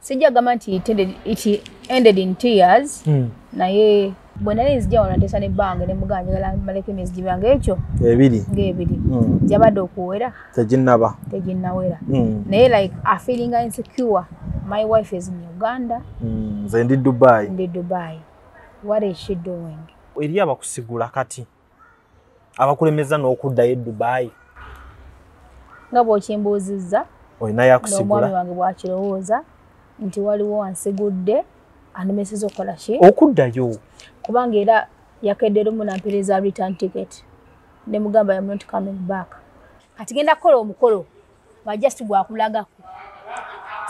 Sijja gamba nti it ended in tears. Naye bwe nali nzija wano nteesa n'ebbanga ne mugamba njagala mmaleko emyezi gibange ekyo ebiri ng'ebiri. Gyabadde okuwera teginnaba, teginnawera. Naye like a feeling insecure. My wife is in Uganda. Nze ndi Dubai. Ndi Dubai. What is she doing? Eri abakusigula kati abakulemeza n'okuddayo e Dubai. Nga bw'okimbuuzizza, olina yakusigula. Omwami wange bw'akirowooza nti waliwo ansigudde anemeseza okukola ki? Okuddayo. Kubanga era yakedde lumu n'ampeereza return ticket. Ne mugamba I'm not coming back. Kati genda kukola omukolo nga just gwakulagako.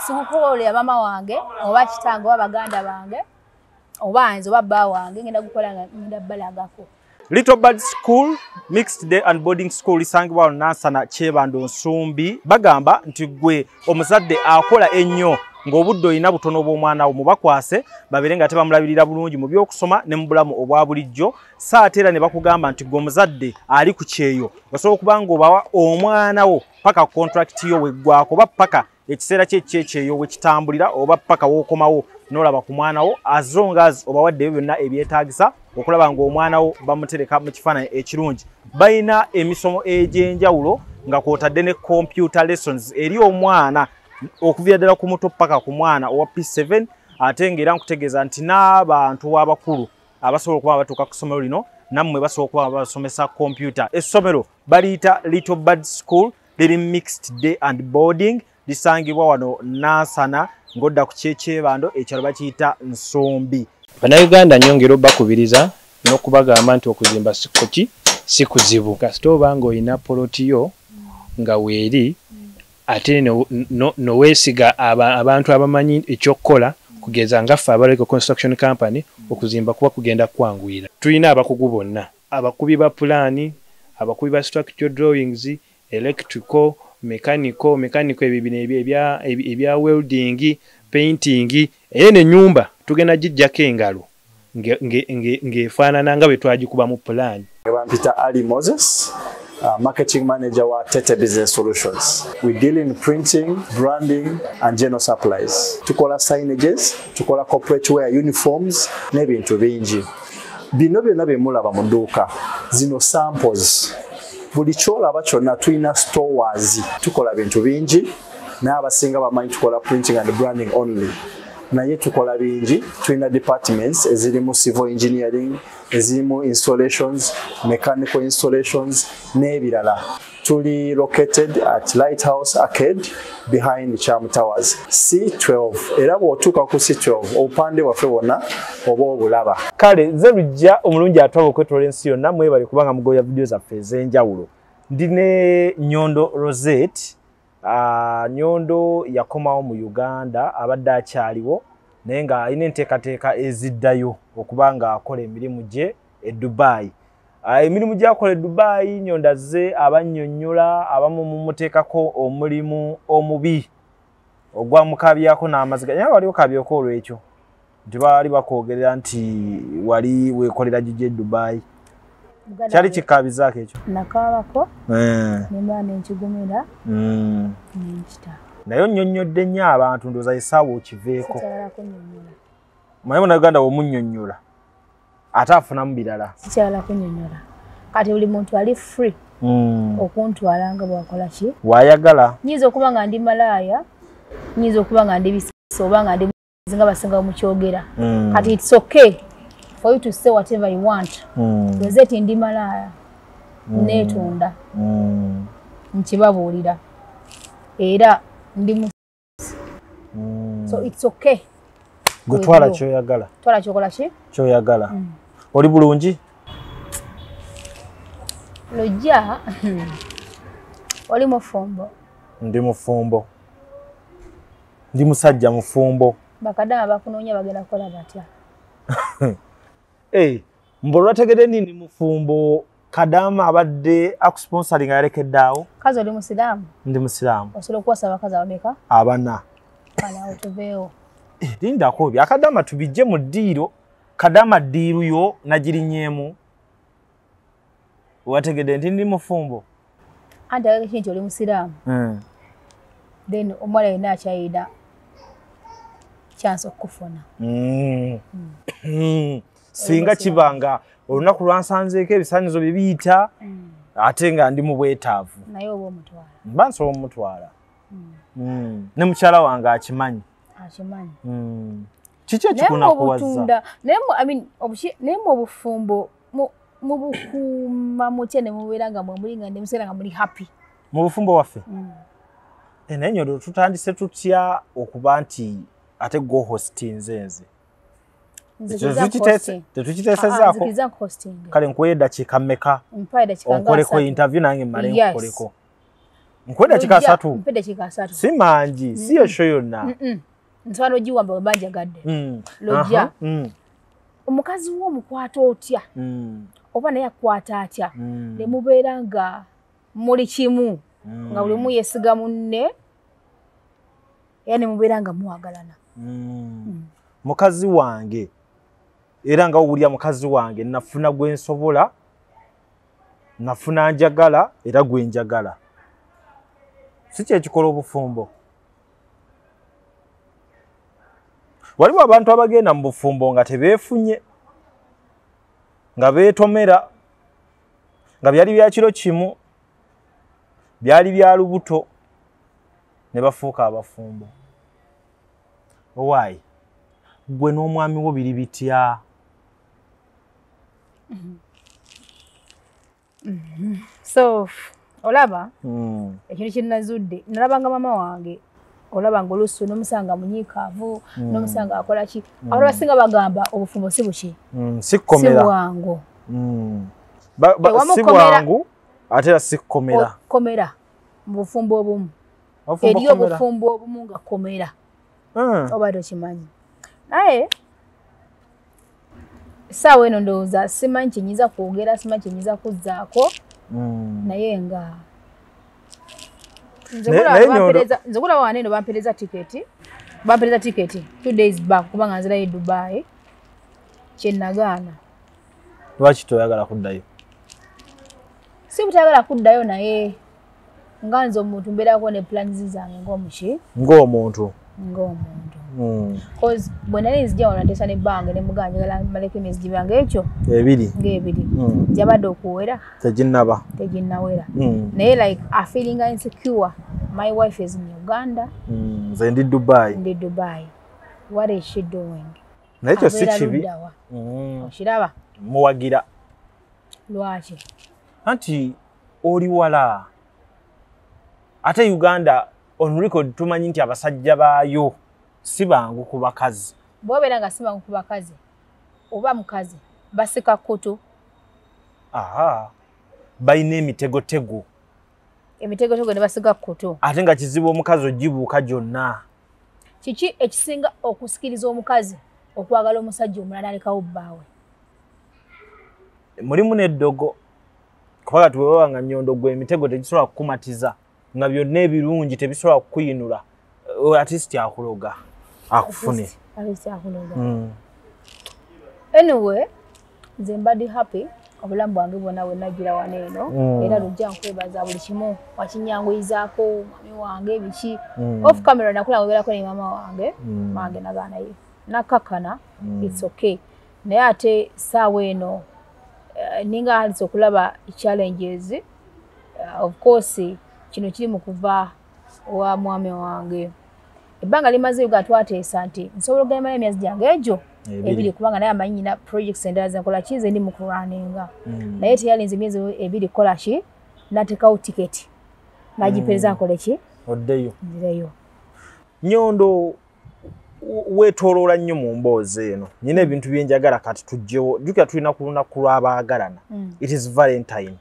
Sikukolera mama wange oba kitange oba baganda bange oba nze oba bba wange, ngenda gukola nga ngenda balagako. Little Bird School, Mixed Day and Boarding School isangibwa Nansana Kyebando Nsumbi. Bagamba nti gwe omuzadde akola ennyo ng'obudde olina butono bw'omwana wo, mubakwase babeere nga tebamulabirira bulungi mu by'okusoma ne mu bulamu obwa bulijjo. So ate era ne bakugamba nti gwe omuzadde ali ku kyeyo osobola okuba ng'obawa omwana wo paka contract yo weggwako oba paka ekiseera kye ekyekyeyo we kitambulira oba paka w'okomawo n'olaba ku mwana wo, as long as obawadde ebyo byonna ebyetaagisa okulaba ng'omwana wo bamutereka mu kifaananyi ekirungi. Balina emisomo egy'enjawulo nga kw'otadde ne computer lessons eri omwana okuviira ddala ku muto paka ku mwana owa P7. Ate ng'era nkutegeeza nti n'abantu abakulu abasobola okuba batuuka ku ssomero lino nammwe basobola okuba babasomesa computer. Essomero baliyita Little Bird School, liri mixed day and boarding, lisangibwa wano Nansana ng'odda ku Kyekyebando, ekyalo bakiyita Nsumbi. Bannayuganda nnyongera obbakubiriza n'okubagamba nti okuzimba si si kuzibu. Kasita oba ng'olina poloti yo nga weeri ate noweesiga abantu abamanyi ekyokukola, kugeza nga ffe aba Lego Construction Company, okuzimba kuba kugenda kwanguyira. Tulina abakugu bonna, abakubi ba pulaani, abakubi ba structural drawings, electrical, mechanical, ebyo bino ebya welding, painting. Era n'ennyumba tugenda giggyako engalo ng'efaanana nga bwe twagikubamu pulaani. Bampita Ali Moses, marketing manager wa Tete Business Solutions. We deal in printing, branding and general supplies. Tukola signages, tukola corporate wear, uniforms n'ebintu bingi. Bino byonna bye mulaba mu dduuka, zino samples. Buli ky'olaba kyonna tulina stores. Tukola bintu bingi, naye abasinga bamanyi tukola printing and branding only. Naye tukola bingi, tulina departments ezirimu civil engineering, ezirimu installations, mechanical installations n'ebirala. Tuli located at Lighthouse Arcade behind Cham Towers, C12. Era bw'otuuka ku C12 obupande bwaffe bwonna oba obulaba. Kale nze Lujja omulungi atwala okwetoola ensi yonna, mwebale kubanga mugoya vidiyo zaffe ez'enjawulo. Ndi ne Nyondo Rosette. Nyondo yakomawo mu Uganda, abadde akyaliwo naye ng'alina enteekateeka eziddayo okuba ng'akola emirimu gye e Dubai. Emirimu gy'akola e Dubai, Nyondo azze abannyonnyola, abamu mumuteekako omulimu omubi ogwamukabyako n'amaziga. Naye waliwo kabyoko olw'ekyo nti baali bakwogerera nti wali weekolera gigi e Dubai. Kyali kikabizaako ekyo? Nakaabako, nemba nenkigumira, nenkita. Naye onnyonnyodde nnyo abantu, ndowooza essaawa okiveeko. Sikyagala kunnyonnyola. Omanyi Munnayuganda bw'omunnyonnyola ate afunamu birala. Sikyagala kunnyonnyola. Kati buli muntu ali free okuntwala nga bw'akola ki? W'ayagala. Nnyinza okuba nga ndi malaaya, nnyinza okuba nga ndi bisisi oba nga ndi nga basinga mukyogera. Kati it's okay for you to say whatever you want. Rosette ndi malaaya, neetunda, nkibabuulira. Era ndi mu So it's okay. Gwe twala ky'oyagala. Twala ky'okola ki? Ky'oyagala. Oli bulungi? Lujja, oli mufumbo? Ndi mufumbo. Ndi musajja mufumbo. Bakadama bakunoonya bagenda kukola batya? Mbu olwategedde nti ndi mufumbo, kadama abadde akusponsoringa yalekedde awo? Kazi oli musiraamu? Ndi musiraamu. Osobola okuwasa abakazi abameka? Abana. Kale awo tuveewo. Lindako bya kadama tubijje mu ddiiro. Kadama ddiiru yo nagirinyeemu. Wategedde nti ndi mufumbo. Anti ayogera nti oli musiraamu. Then omuwala yenna akyayina Chance okufuna. Singa kibanga olunaku lwansanzeeko ebisaanyizo bibiyita ate nga ndi mu bwetaavu. Naye oba omutwala. Mba nsobola omutwala. Ne mukyala wange akimanyi. Akimanyi. Kiki ekikunakuwaza? Naye I mean, naye mu bufumbo mubukuuma mutya ne mubeera nga mwe muli nga ne museera nga muli happy? Mu bufumbo waffe? Naye nyodo tutandise tutya okuba nti ate go hostinze nze? Tetukiteesezaako. Kale nkuwe eddakiika mmeka? Onkoleko interview nange mmale nkukoleko. Nkuwe eddakiika 3. Mpa eddakiika 3. Si mangi, si yo show yonna. Nsobola n'ogiwamba bwe mba njagadde. Lojja. Omukazi wo omukwata otya? Oba naye akwata atya? Ne mubeera nga muli kimu, nga buli omu yeesiga munne, era ne mubeera nga mwagalana. Mukazi wange era nga owulira mukazi wange nafuna gwe nsobola, nafuna njagala era gwe njagala. Si kyekikola obufumbo. Waliwo abantu abagenda mu bufumbo nga tebeefunye, nga beetomera, nga byali bya kiro kimu, byali bya lubuto, ne bafuuka abafumbo. Owaayi, gwe n'omwami wo biri bitya? So, olaba ekintu kye nazudde, nalabanga maama wange, olaba nga oluusi n'omusanga munyiikaavu, n'omusanga akola ki. Abantu abasinga bagamba obufumbo si buki? Si kkomera. Si bwangu. Si bwangu ate era si kkomera. Kkomera mu bufumbo obumu. Eriyo obufumbo obumu nga kkomera. Oba tokimanyi. Naye essaawa eno ndowooza simanyi kye nnyinza kwogera, simanyi kye nnyinza kuzzaako. Naye nga nze kulaba wano eno bampeereza tiketi 2 days back kubanga nzirayo e Dubai, kye nagaana. Lwaki toyagala kuddayo? Si butayagala kuddayo, naye nga nze omuntu mbeerako ne plans zange ng'omuki? Ng'omuntu. Ng'omuntu. Cause bwe nali nzija wano nateesa ne bbange ne mugamba njagala mmaleko emyezi gibanga ekyo ebiri. Ng'ebiri. Gyabadde okuwera. Teginnaba. Teginnawera. Naye like I feeling insecure. My wife is in Uganda. Nze ndi Dubai. Ndi Dubai. What is she doing? Naye ekyo si kibi. Okiraba? Muwagira. Lwaki? Anti oli wala. Ate Uganda on record tumanyi nti abasajja baayo si bangu ku bakazi. Bw'obeera nga si bangu ku bakazi oba mukazi basika kutu. Aha. Balina emitegotego. Emitegotego ne basiga kutu. Ate nga kizibu omukazi ogibuuka gyonna. Kiki ekisinga okusikiriza omukazi okwagala omusajja omulala alekawo bbaawe? Mulimu n'eddogo. Kubanga tubaba nga nnyondo gwe emitego tegisobola kukumatiza, nga byonna ebirungi tebisobola kukuyinula. Artist akuloga akufune. Artist akuloga. Anyway, nze mbadde happy obulamu bwange bwonna bwe nagira wano eno. Era lujja nkwebaza buli kimu wakinyanguyizaako mwami wange biki. Off camera nakula ngogerako ne maama wange, mange nagaana ye. Nakkakkana, it's okay. Naye ate ssaawa eno ninga alitse okulaba challenges. Of course kino kiri mu kuva owa mwami wange. Ebbanga limaze nga twateesa nti nsobola okugenda emyezi gyange egyo ebiri kubanga naye amanyi nina projects endala ze nkola ki ze ndi mu kurunninga. Naye teyalinze emyezi ebiri kukola ki, n'ateekawo tiketi n'agipeereza nkole ki? Oddeyo. Nzireyo. Nnyondo weetooloola nnyo mu mboozi eno. Nina ebintu bye njagala kati tuggyewo. Jjukira tulina ku lunaku lw'abaagalana. It is Valentine.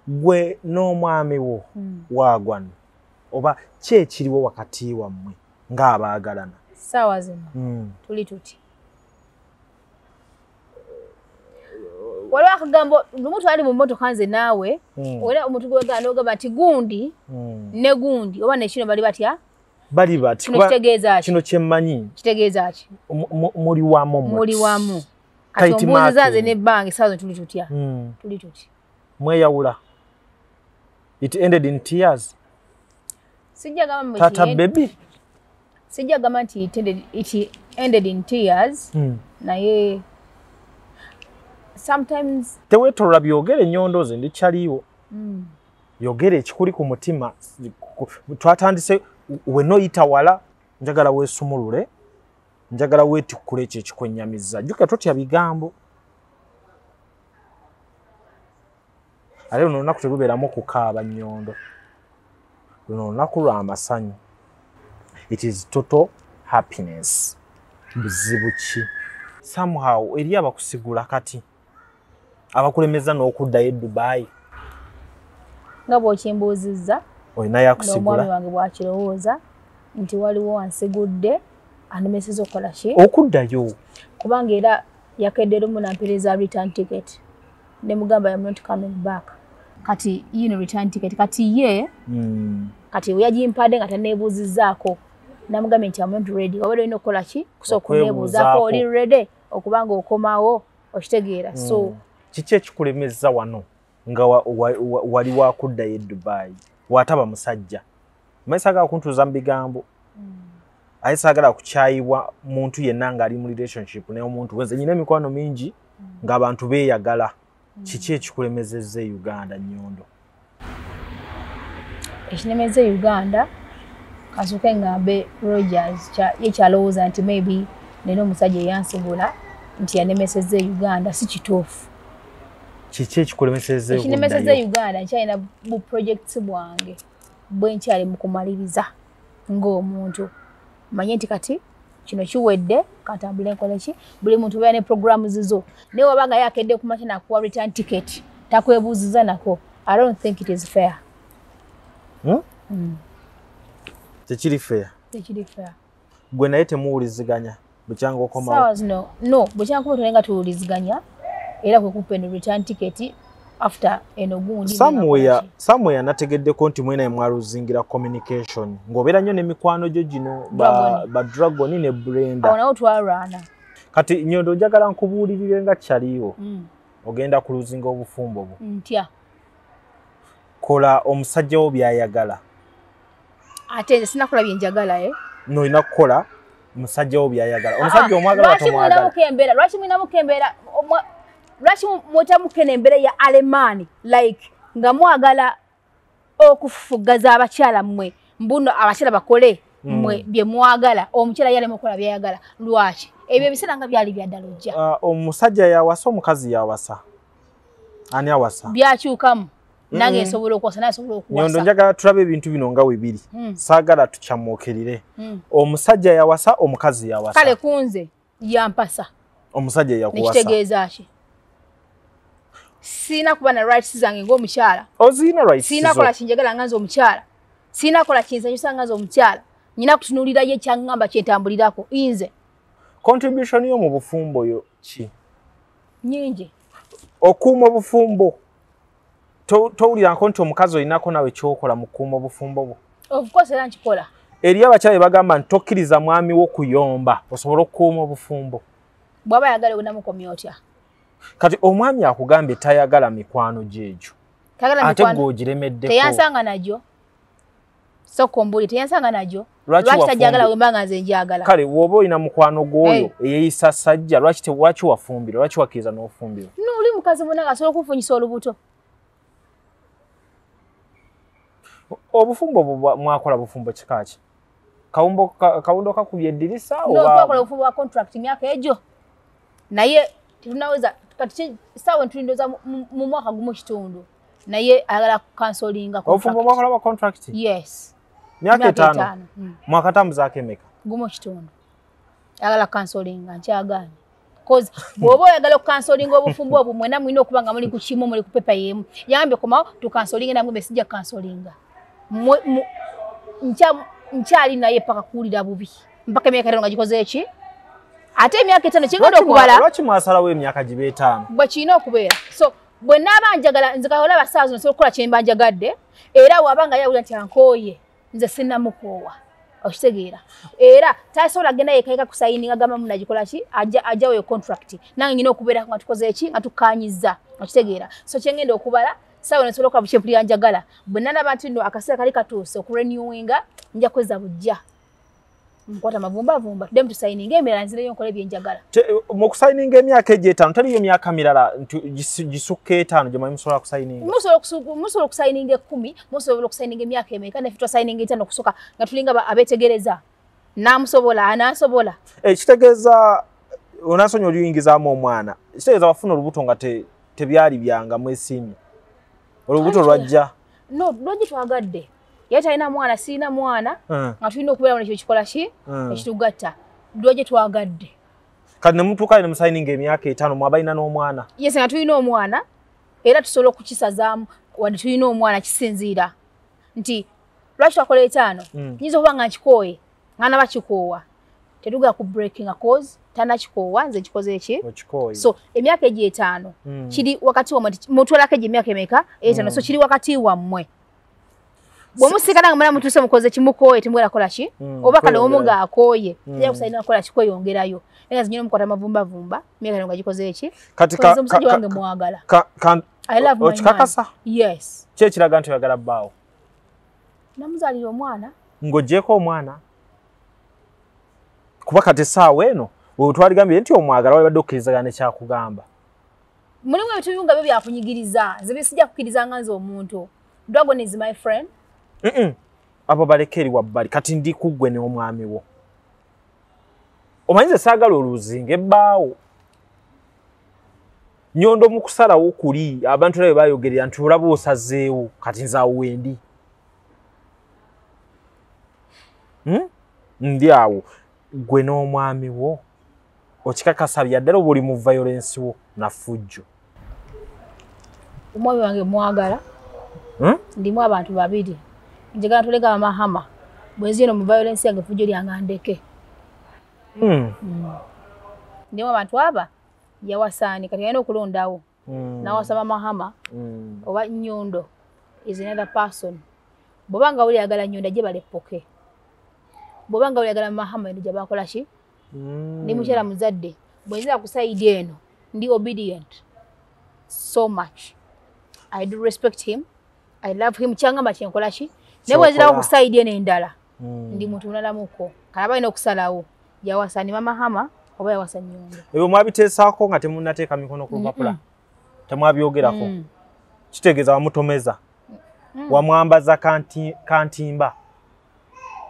Gwe n'omwami wo waagwano oba ki ekiriwo wakati wammwe ng'abaagalana? Ssaawa zino tuli tuti. Waliwo akagambo lumu twali mu mmotoka nze naawe, era omuntu gw'ogaana n'ogamba nti gundi ne gundi oba ne kino bali batya? Bali bati. Kino kitegeeza ki? Kino kye mmanyi. Kitegeeza ki? Muli wamu muti. Muli wamu. Kati ombuuziza nze n'ebbanga essaawa zino tuli tutya? Tuli tuti. Mweyawula. It ended in tears. Sijja gamba mwe Tata baby. Sijja gamba nti it ended in tears. Naye sometimes teweetolola, byogere nnyondo ze ndikyaliwo. Yogere ekikuli ku mutima. Twatandise wenoyita wala, njagala weesumulule, njagala weetikkule ekyo ekikwennyamizza. Jjukira totya bigambo. Ate luno olunaku telubeeramu kukaaba nnyondo, luno olunaku lwa masanyu. It is total happiness. Buzibu ki somehow eri abakusigula kati abakulemeza n'okuddayo e Dubai? Nga bw'okimbuuzizza, olina yakusigula? N'omwami wange bw'akirowooza nti waliwo ansigudde anemeseza okukola ki? Okuddayo. Kubanga era yakedde lumu nampeereza return ticket, ne mugamba I'm not coming back. Kati yino return ticket kati ye kati yagimpadde nga tanneebuuzizzaako. Namugambye nti I'm not ready. Wabadde olina okukola ki? Kusooka okuneebuuzaako, oli ready okubanga okomawo, okitegeera? So kiki ekikulemeza wano nga wali wakuddayo e Dubai? Wataba musajja manyi, saagala kuntuuza mu bigambo, aye saagala kukyayibwa muntu yenna ng'ali mu relationship n'omuntu. Wenze nyina emikwano mingi ng'abantu beeyagala. Kiki ekikulemezezza e Uganda, nnyondo? Ekinemeza e Uganda, kasooke ŋŋambe Rogers ye kyalowooza nti maybe nina omusajja eyansigula nti yanemesezza e Uganda, si kituufu. Kiki ekikulemesezza? Ekinemesezza e Uganda, nkyalina bu projects bwange bwe nkyali mu kumaliriza ng'omuntu. Manye nti kati kino kiwedde, katambule nkole ki. Buli muntu beera ne programs zo, naye wabanga yakedde ku makya nakuwa return ticket, takwebuuziza nako, I don't think it is fair. Tekiri fair? Tekiri fair. Gwe naye temuwuliziganya bukyanga okomawo? Sawa zino no, bukyanga kuba nga tuwuliziganya, era kwe kumpa eno return ticket after eno gundi. Somewhere nategeddeko nti mwena mwaluzingira communication, ng'obeera nnyo n'emikwano gyo gino ba Dragon ne Brenda. Awo nawo twalwana. Kati nnyondo, njagala nkubuulirire nga kyaliwo. Ogenda kuluzinga obufumbo bwo. Ntya? Kola omusajja wo by'ayagala. Ate nze sinakola bye njagala, eh? No, olina kukola musajja wo by'ayagala. Omusajja omwagala? Lwaki Tomwagala? mulinamuko embeera? Lwaki mulinamuko embeera? Lwaki mwetamuko eno embeera ya Alemani, like nga mwagala okufugaza abakyala mmwe, mbuno abakyala bakole mmwe bye mwagala, omukyala yalema okukola byayagala? Lwaki ebyo ebiseera nga byali byaddala ojja? Omusajja yawasa, omukazi yawasa, ani awasa? Byakyukamu, nange nsobola okuwasa, naye asobola Nyondo, okuwasa. njagala tulabe ebintu bino nga we biri. Saagala tukyamuukirire. Omusajja yawasa, omukazi yawasa? Kale kunze yampasa. Omusajja yakuwasa? Nekitegeeza ki? Siina kuba na rights zange ng'omukyala? Oziina rights Siina zo. kola kinjagala nga nze omukyala? Siina kola kinsanyusa nga nze omukyala? Nyina kutunuulirayo ekyaŋŋamba kyentambulirako nze? Contribution yo mu bufumbo yo ki? Nyingi. Okuuma obufumbo, towulirako nti omukazi olinako nawe kyokola mu kukuuma obufumbo bwo? Of course, era nkikola. Eri abakyala bagamba nti tokkiriza mwami wo kuyomba osobole okukuuma obufumbo. Bw'aba ayagala, onamukomya otya? Kati omwami akugambye tayagala mikwano gyegyo. Tayagala Ate mikwano. gwe ogiremeddeko. Teyansanga nagyo. Sokka ombuli, teyansanga nagyo. Lwaki Lwaki tajagala wafumbirwa? wemba nga nze njagala? Kale woba olina mukwano gw'oyo eyeeyisa sajja, lwaki lwaki wafumbirwa? Lwaki wakkiriza n'ofumbirwa? No, oli mukazi munange asobola okufunyisa olubuto. Obufumbo obwo mwakola bufumbo kika ki? Kawundo kakubye eddirisa? No, twakola obufumbo bwa contract emyaka egyo, naye tetunaweza. Kati saawa ntulindoza mu mwaka gumu kitundu, naye ayagala kucancelinga. Obufumbo mwakola bwa contract? Yes. Myaka 5? Mwakatambuzaako emeka? Gumu kitundu. Ayagala cancelinga, nkyagaanye, cause bw'oba oyagala okucancelinga obufumbo obwo, mwena mulina okuba nga muli ku kimu, muli ku paper y'emu. Yambye komawo tucancelinge, namwe sijja kucancelinga. Nkyali naye paka kuwulira bubi, mpaka emyaka 5 nga gikoze eki. Ate emyaka 5 kigenda okubala. Lwaki mwasalawo emyaka gibe 5? Bwe kirina okubeera. So bwe naaba njagala, nze olaba saa zino nsobola okukola kye mba njagadde, era waba nga yawulira nti ankooye, nze sinnamukoowa, okitegeera? Era tasobola genda yekayeka kusayininga gamba munagikola ki, ajjawo contract, nange nyina okubeerako nga tukoze eki, nga tukkaanyizza, okitegeera? So kyengenda okubala saawa nsobola okukola bukyempulira njagala. Bwe nalaba nti nno akaseera kali katuuse okurenewinga, nja kweza bujja. Mukwata mavumba vumba tudde mutusayininga emirala nzireyo nkole byenjagala. Mu kusayininga emyaka egyo 5 taliyo myaka mirala gisukka 5 gye musobola kusayininga. Musobola okusayininga 10, musobola okusayininga emyaka emeka, naffe twasayininga 5 okusooka nga tulinga abeetegereza. Namusobola anasobola. Kitegeeza onansonyi oluyingizaamu omwana, kitegeeza wafuna olubuto nga tebyali byanga mwesiimye. Olubuto lwajja. No, lwajja twagadde. Ye talina mwana, sirina mwana, nga tulina okubeera nekyo kikola ki ekitugatta. Lwajja twagadde. Kati ne mutuuka ne musayininga emyaka 5 mwabalina n'omwana. Yes, nga tulina omwana era tusobola okukisazaamu wadde tulina omwana kisinziira nti lwaki twakola 5 nyinza okuba nga nkikooye nga nabakikoowa tetuga ku breaking a cause tanakikoowa nze nkikoze eki. So emyaka egyo 5 kiri wakati wammwe, mutwalako egyo emyaka emeka 5, so kiri wakati wammwe. Bwemusikana nga mwana mutuuse mukoze kimukooye temugenda kukola ki oba kale omu ng'akooye tejja kusayina kukola ki kweyongerayo. Naye nga zinyina omukwata mavumbavumba emyaka eno nga gikoze eki. Kati omusajja wange mwagala. I love my man. Yes. Ki ekiraga nti oyagala bbaawo? Namuzaalira omwana. Ng'oggyeeko omwana? Kuba kati essaawa eno wetwaligambye nti omwagala walibadde okkirizagana nekyakugamba. Mulimu ebintu nga byo byakunyigiriza, nze bisijja kukkiriza nga nze omuntu. Dragon is my friend. Abo baleke eri wabbali, kati ndi ku ggwe n'omwami wo. Omanyi nze saagala oluzinga ebbaawo. Nyondo mu kusalawo kuli abantu nabe bayogerera nti olaba osazeewo, kati nze awo wendi. Ndi awo ggwe n'omwami wo okikakasa bya ddala oba oli mu violence wo na ffujjo. Omwami wange mwagala. Ndimu abantu babiri. Njagala tulega amahama. Bwezi eno mu violence yange ffujjo lyange ndeke. Ndimu abantu aba yawasaani kati alina okulondawo. Nawasaba mahama oba Nyondo is another person. Bw'oba nga oli ayagala Nyondo ajje baleppoke. Bw'oba nga oli ayagala mahama eno gye bakola ki? Ndi mukyala muzadde. Bwe nzira ku side eno ndi obedient so much. I do respect him. I love him. Kyangamba kye nkola ki? Naye bwe nzirawo ku side eno endala ndi muntu mulalamuko. Kale aba alina okusalawo yawasa ni mama Hama oba yawasa Nyondo. Ebyo mwabiteesaako nga temunnateeka mikono ku lupapula? Temwabyogerako? Kitegeeza wamutomeza, wamwambaza kantimba,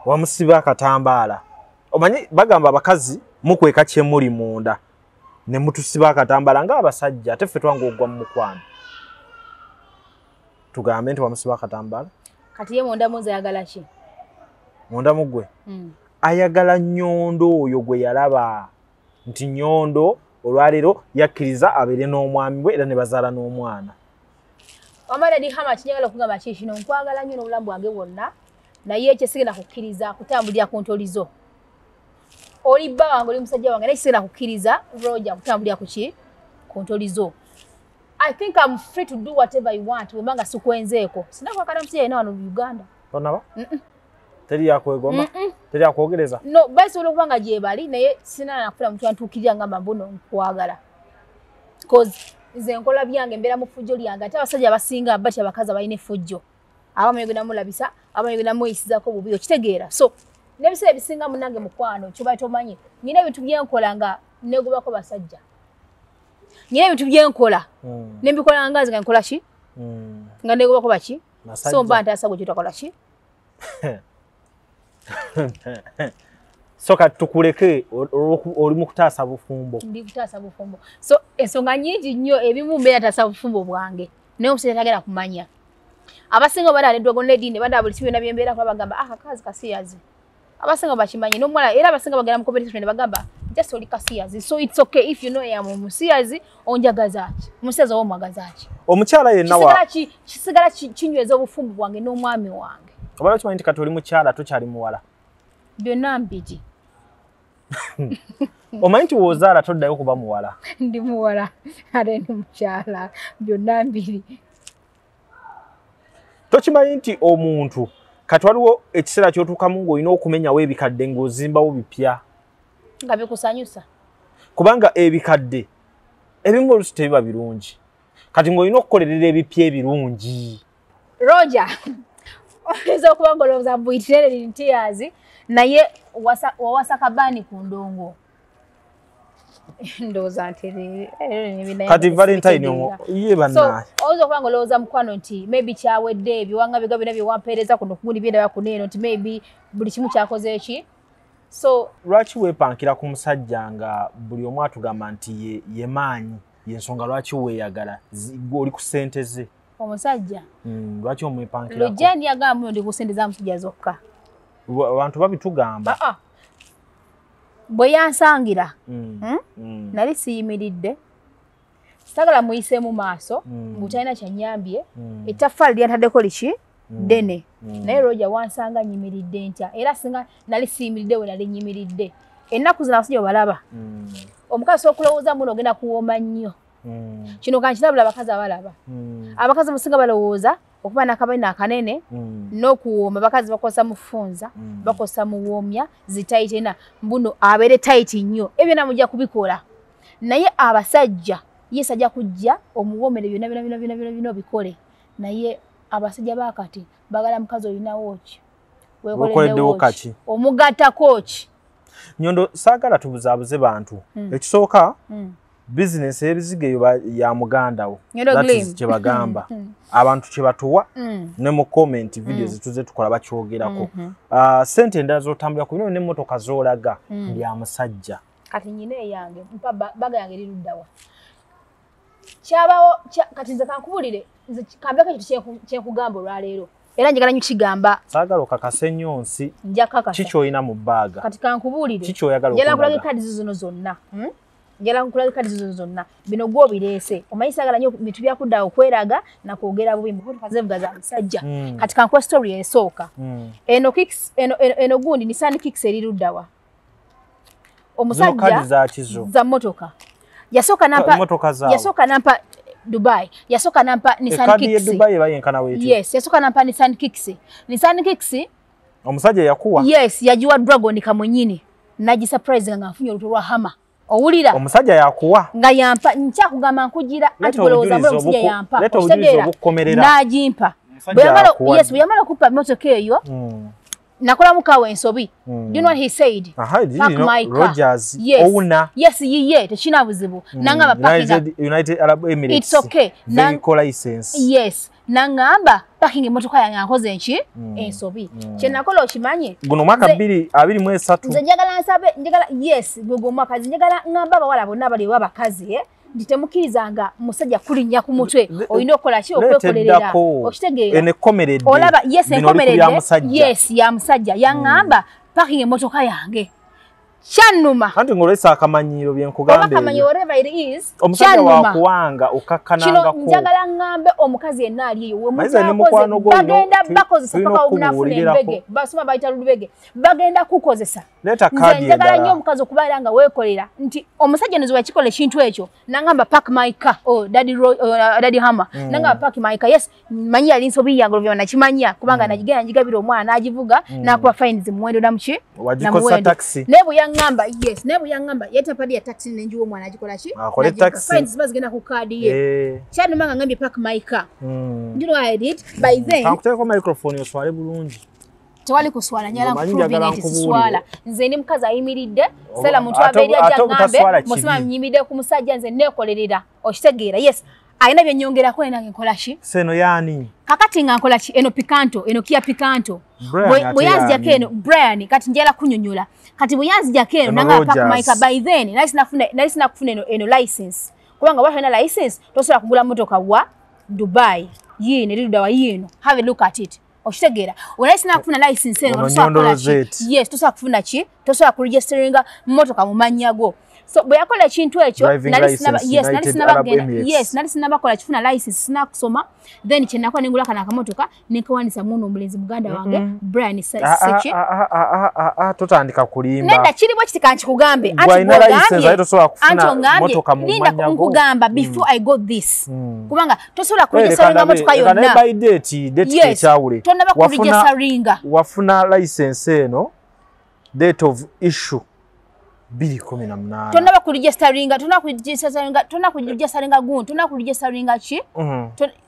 wamusiba akatambaala. Omanyi bagamba abakazi mukweka kye muli munda ne mutusiba akatambaala ng'abasajja, ate ffe twanga ogwa mu mukwano. Tugambe nti wamusiba akatambaala. Kati ye munda munze ayagala ki? Munda mu ggwe? Ayagala Nyondo oyo gwe yalaba nti Nyondo olwaleero yakkiriza abeere n'omwami we era ne bazaala n'omwana. Wamala di Hama kinjagala okugamba ki kino, nkwagala nnyo n'obulamu bwange bwonna, naye ekyo sigenda kukkiriza kutambulira ku ntolizo. Oli bba wange, oli musajja wange, naye sigenda kukkiriza Roger kutambulira ku ki? Ku ntolizo. I think I'm free to do whatever I want bwe nga sikwenzeeko. Sinakwakala musajja yenna wano mu Uganda. Tonaba? Teri yakwegomba? Teri yakwogereza? No, basobola okuba nga gye bali naye sina nakufuna muntu antuukirira ngamba mbuno nkwagala. Cause nze nkola byange, mbeera mu ffujjo lyange, ate abasajja abasinga batya abakazi abalina effujjo. Abamu yogenda mulabisa, abamu yogenda muyisizaako bubi, okitegeera. So n'ebiseera ebisinga munnange mukwano kyoba tomanyi, nnina ebintu bye nkola nga neegobako basajja. Nnina ebintu bye nkola ne mbikola nga nze nga nkola ki? Nga neegobako baki? So mba ntaasa gwe kyotakola ki? So kati tukuleke oli mu kutaasa bufumbo. Ndi kutaasa bufumbo. So ensonga nnyingi nnyo ebimu mbeera ntaasa bufumbo bwange naye omusajja tagenda kumanya. Abasinga bada ne Dragon Lady ne bada buli kibyonna bye mbeera kuba bagamba ah kakazi kasiyazi. Abasinga bakimanyi n'omuwala era abasinga bagenda mu competition ne bagamba just oli kasiyazi. So it's okay if you know I am omusiyazi onjagaza ki? Omusiyazi oba omwagaza ki? Omukyala yenna wa kisigala kinyweza obufumbo bwange n'omwami wange. Oba okimanyi nti kati oli mukyala tokyali muwala? Byonna mbigi. Omanyi nti w'ozaala toddayo kuba muwala? Ndi muwala ate ndi mukyala, byonna mbiri. Tokimanyi nti omuntu kati waliwo ekiseera ky'otuukamu ng'olina okumenyawo ebikadde ng'ozimbawo bipya nga bikusanyusa, kubanga ebikadde ebimu oluusi tebiba birungi, kati ng'olina okukolerera ebipya ebirungi. Roger, oyinza okuba ng'olowooza mbuyitirere in tears, Naye wawasa kabani ku ndongo. Ndowooza nti kati Valentine ye banna. So oyinza okuba nga olowooza mukwano nti maybe kyawedde ebiwanga biga byonna byewampeereza kuno kugundi byendaba kuno eno nti maybe buli kimu kyakoze eki. So lwaki weepankira ku musajja nga buli omu atugamba nti ye maanyi, yensonga lwaki weeyagala oli ku ssente ze? Omusajja lwaki omwepankirako? Lujani yagamba ndi ku ssente za musajja zokka. Abantu babitugamba. Bwe yansangira nali siyimiridde, sagala muyise mu maaso mbu talina kyannyambye, ettaffaali lyantaddeko liki ddene, naye Roger wansanga nyimiridde ntya, era singa nali siyimiridde we nali nyimiridde. Ennaku zino abasajja obalaba, omukazi okulowooza muno ogenda kuwooma nnyo. Kino kankirabula abakazi abalaba. Abakazi musinga balowooza okuba n'akabaina akanene n'okuwooma, abakazi bakozesa mufunza, bakozesa muwoomya, zitayitena mbuno abeere tayiti nnyo, ebyo byonna mujja kubikola. Naye abasajja yes ajja kujja omuwoomere byonna byonna byonna byonna byonna obikole, naye abasajja baakati bagala mukazi olinawo ki, weekoleddewo kaki, omugattako ki. Nyondo saagala tubuzaabuze bantu. Ekisooka business ebizigo eyo ya muganda wo, that is kye bagamba abantu kye batuwa ne mu comment videos tuze tukola bakyogerako. Sente endala z'otambulira ku bino n'emmotoka z'olaga bya musajja. Kati nyina eyange mpa baga yange eri luddawa kyabawo. Kati nze kankubulire, nze kambeko ekintu kyenkugamba olwaleero, era njagala nnyo kigamba. Saagala okakase nnyo nsi. Nja kakasa. Ki ky'olina mu bbaaga? Kati kankubuulire. Ki ky'oyagala Njagala nkulage kadi zino zonna. Njagala nkulage kadi zino zonna. Bino gw'obireese. Omanyi saagala nnyo bintu byakudda okweraga na kwogera bubi mmotoka zevuga za musajja. Kati kankuwe story esooka. Eno kicks, eno gundi Nissan Kicks eri luddawa. Omusajja za mmotoka. Yasooka nampa yasooka nampa Dubai. Yasooka nampa Nissan Kicks. Dubai bayenkana wetu. Yes, yasooka nampa Nissan Kicks. Nissan Kicks omusajja yakuwa. Yes, yajiwa Dragon kamwenyini. Naji surprise nga nfunye oluto lwa Hama. Owulira. Omusajja yakuwa. Nga yampa nkyakugamba nkugira anti golowooza mbwe omusajja yampa. Leta obujulizi obukukomerera. Najimpa. Bwe yamala yes, bwe yamala kupa mmotoka eyo. Nakolamu kawe ensobi. Do you know what he said? Park my car. Rogers, yes. Owner. Yes, ye tekina buzibu. Nangamba parking United Arab Emirates. It's okay. Vehicle license. Yes. Nangamba parking emotoka yange akoze nki? Ensobi. Kye nakola okimanyi? Guno mwaka 2023. Nze njagala nsabe, njagala yes, gwe mwaka njagala ngamba abawala bonna bali wabakazi nti temukkirizanga musajja kulinnya ku mutwe, olina okukola ki okwekolerera. Okitegeera? Eno ekkomeredde. Olaba yes, enkomeredde. Yes, ya musajja yaŋŋamba parking emmotoka yange. Kyannuma. Anti ng'olesa akamanyiiro bye nkugamba. Oba akamanyiiro whatever it is. Omusajja wakuwanga okakkanangako. Kino njagala ŋŋambe omukazi yenna ali eyo we mutakoze bagenda bakozesa paka omunafuna embege. Basoma bayita lubege. Bagenda kukozesa. Leeta kaadi endala. Njagala nnyo omukazi okubeera nga weekolera nti omusajja nze wakikola ekintu ekyo nangamba park my car. Oh, Daddy Roy, Daddy Hammer. Nangamba park my car. Yes, manyi yali nsobi yange oluvanyuma nakimanya kubanga nagigenda ngigabira omwana n'agivuga n'akuba fines muwendo namuki. Wagikosa taxi. Naye bwe yangamba yes, naye bwe yangamba yetapadi ya taxi nenjiwa omwana agikola ki? Akole taxi. Fines ziba zigenda ku kaadi ye. Kyannuma nga ngambye park my car. You know what I did? By then Kankuteekeko microphone oswale bulungi. Tewali kuswala nyala nkuprovinga nti siswala. Nze ndi mukazi ayimiridde, sela muntu abeeri ajja ngambe, musima nnyimiridde ku musajja nze neekolerera. Okitegeera? Yes. Alina bye nnyongerako nange nkola ki? Seno yaani? Kakati nga nkola ki? Eno Picanto, eno Kia Picanto. Bwe yanzijako eno Brian, kati njagala kunnyonnyola. Kati bwe yanzijako eno nanga park my car by then, nali sinafuna eno license. Kubanga bw'oba tolina license tosobola kugula mmotoka wa Dubai. Yiino eri ludda wa yiino. Have a look at it. Okitegeera? Olali sinakufuna license eno tosobola kukola ki? Yes, tosobola kufuna ki? Tosobola kuregisteringa mmotoka mu mannya go. So bwe yakola ekintu ekyo yes, nali sinabakola kifuna license sinakusoma, then kye nakola nengula kano akamotoka nenkawanisa muno omulenzi muganda wange Brian Seki. Totandika kulimba. Nedda kiri bwe kiti kankikugambe. Anti ongambye linda nkugamba before I got this. Kubanga tosobola kuregisteringa mmotoka yonna. By date ekyawule. Tonnaba kuregisteringa. Wafuna license eno date of issue 2018 Tonnaba kuregisteringa, tonna kuregisteringa gundi, tonna kuregisteringa ki?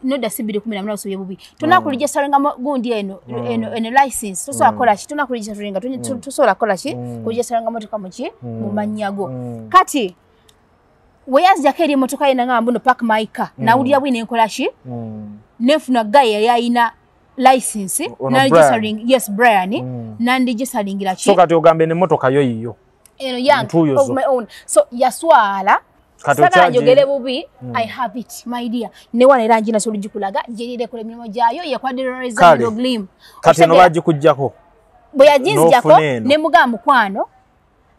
Nodda si 2018 osobye bubi. Tonna kuregisteringa gundi eno eno license. Tosobola kukola ki? Tonna kuregisteringa, tosobola kukola ki? Kuregisteringa motoka mu ki? Mu mannya go. Kati we yanzijako eri emmotoka ye nangamba mbuno park my car. Nawulira bwi nenkola ki? Nenfuna guy yali ayina license na registering, yes Brian, nandiregisteringira ki? So kati ogambe n'emmotoka yo yiyo. Eno yange of my own. So yaswala sagala njogere bubi. I have it my dear. Ne wana era njina solo gikulaga jerire kule emirimu gyayo yakwadiroriza Nyondo Glim. Kati eno bagikuggyako. Bwe yaginzijjako ne mugamba mukwano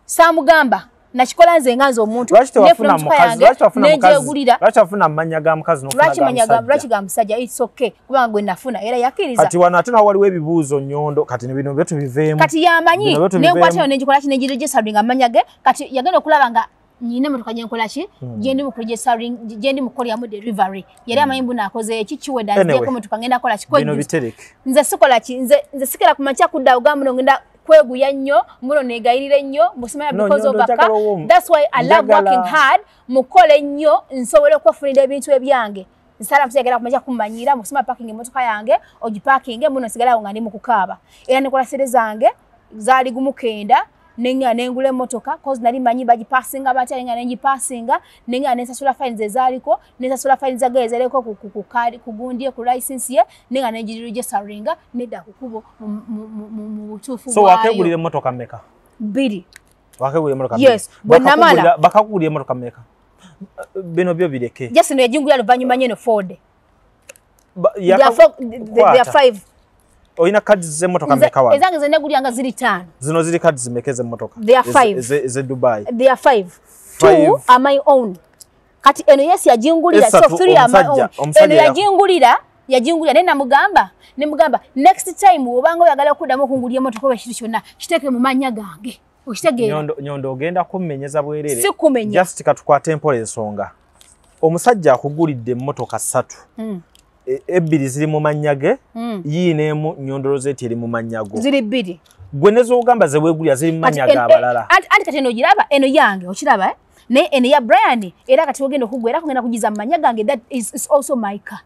saamugamba nakikola nze nga nze omuntu nefuna mukazi nenjegulira. Lwaki wafuna amannya ga mukazi n'ofuna ga musajja? Lwaki ga musajja? It's okay kubanga gwe nafuna era yakkiriza. Kati wano ate nawo waliwo ebibuuzo Nyondo, kati bino byo tubiveemu. Kati yamanyi nenkwatayo nenjikola ki nengiregisteringa amannya ge. Kati yagenda okulaba nga nyina emmotoka gye nkola ki gye ndi mu kuregistering, gye ndi mu kukoleramu delivery. Yali amanyi mbu naakoze eki kiwedde anzigyeko emmotoka ngenda kukola ki bino bitereke. Nze sikola ki, nze sikera ku makya kudda ogamba muno ngenda kweguya nnyo, muno negayirire nnyo, musimanya because of aka. That's why I love working hard, mukole nnyo nsobole okwefunira ebintu ebyange. Nsala musajja kumaja kumanyira, musima parking emmotoka yange, ogiparkinge muno nsigalawo nga ndi mu kukaaba. Era nekola sente zange zaali gumukenda nenga nengula emmotoka cause nali manyi bagiparkinga batya nga nengiparkinga nenga nensasula fines ezaaliko, nensasula fines zagezereko ku kadi ku gundi ku license ye nenga nengiregisteringa nedda ku kubo mu butuufu bwayo. So wakegulira emmotoka mmeka? 2. Wakegulira emmotoka mmeka? Yes, bwe namala bakakugulira emmotoka mmeka? Bino byo bireke. Just no yajingulira luvannyuma nnyo Ford. They are 5. Oyina cards z'emmotoka mmeka wano? Ezange ze negulira nga ziri 5. Zino ziri cards mmeka ez'emmotoka? They are 5. Ze Dubai. They are 5. 2 are my own. Kati eno yes yajingulira, so 3 are my own. Eno yajingulira ne namugamba next time obanga oyagala okuddamu okungulira emmotoka oba ekintu kyonna kiteeke mu mannya gange. Okitegeera? Nyondo ogenda kummenyeza bwerere. Si kumenya. Just katukwate empola ensonga. Omusajja akugulidde emmotoka 3. Ebbiri ziri mu mannya ge, yiino emu Nyondo Rosette eri mu mannya go. Ziri 2. Gwe ne z'ogamba ze weegulira ziri mu mannya g'abalala. Anti kati eno ogiraba, eno yange okiraba, eh? Naye eno ya Brian era kati ogenda okuggwa era kugenda kugiza mu mannya gange, that is also my car.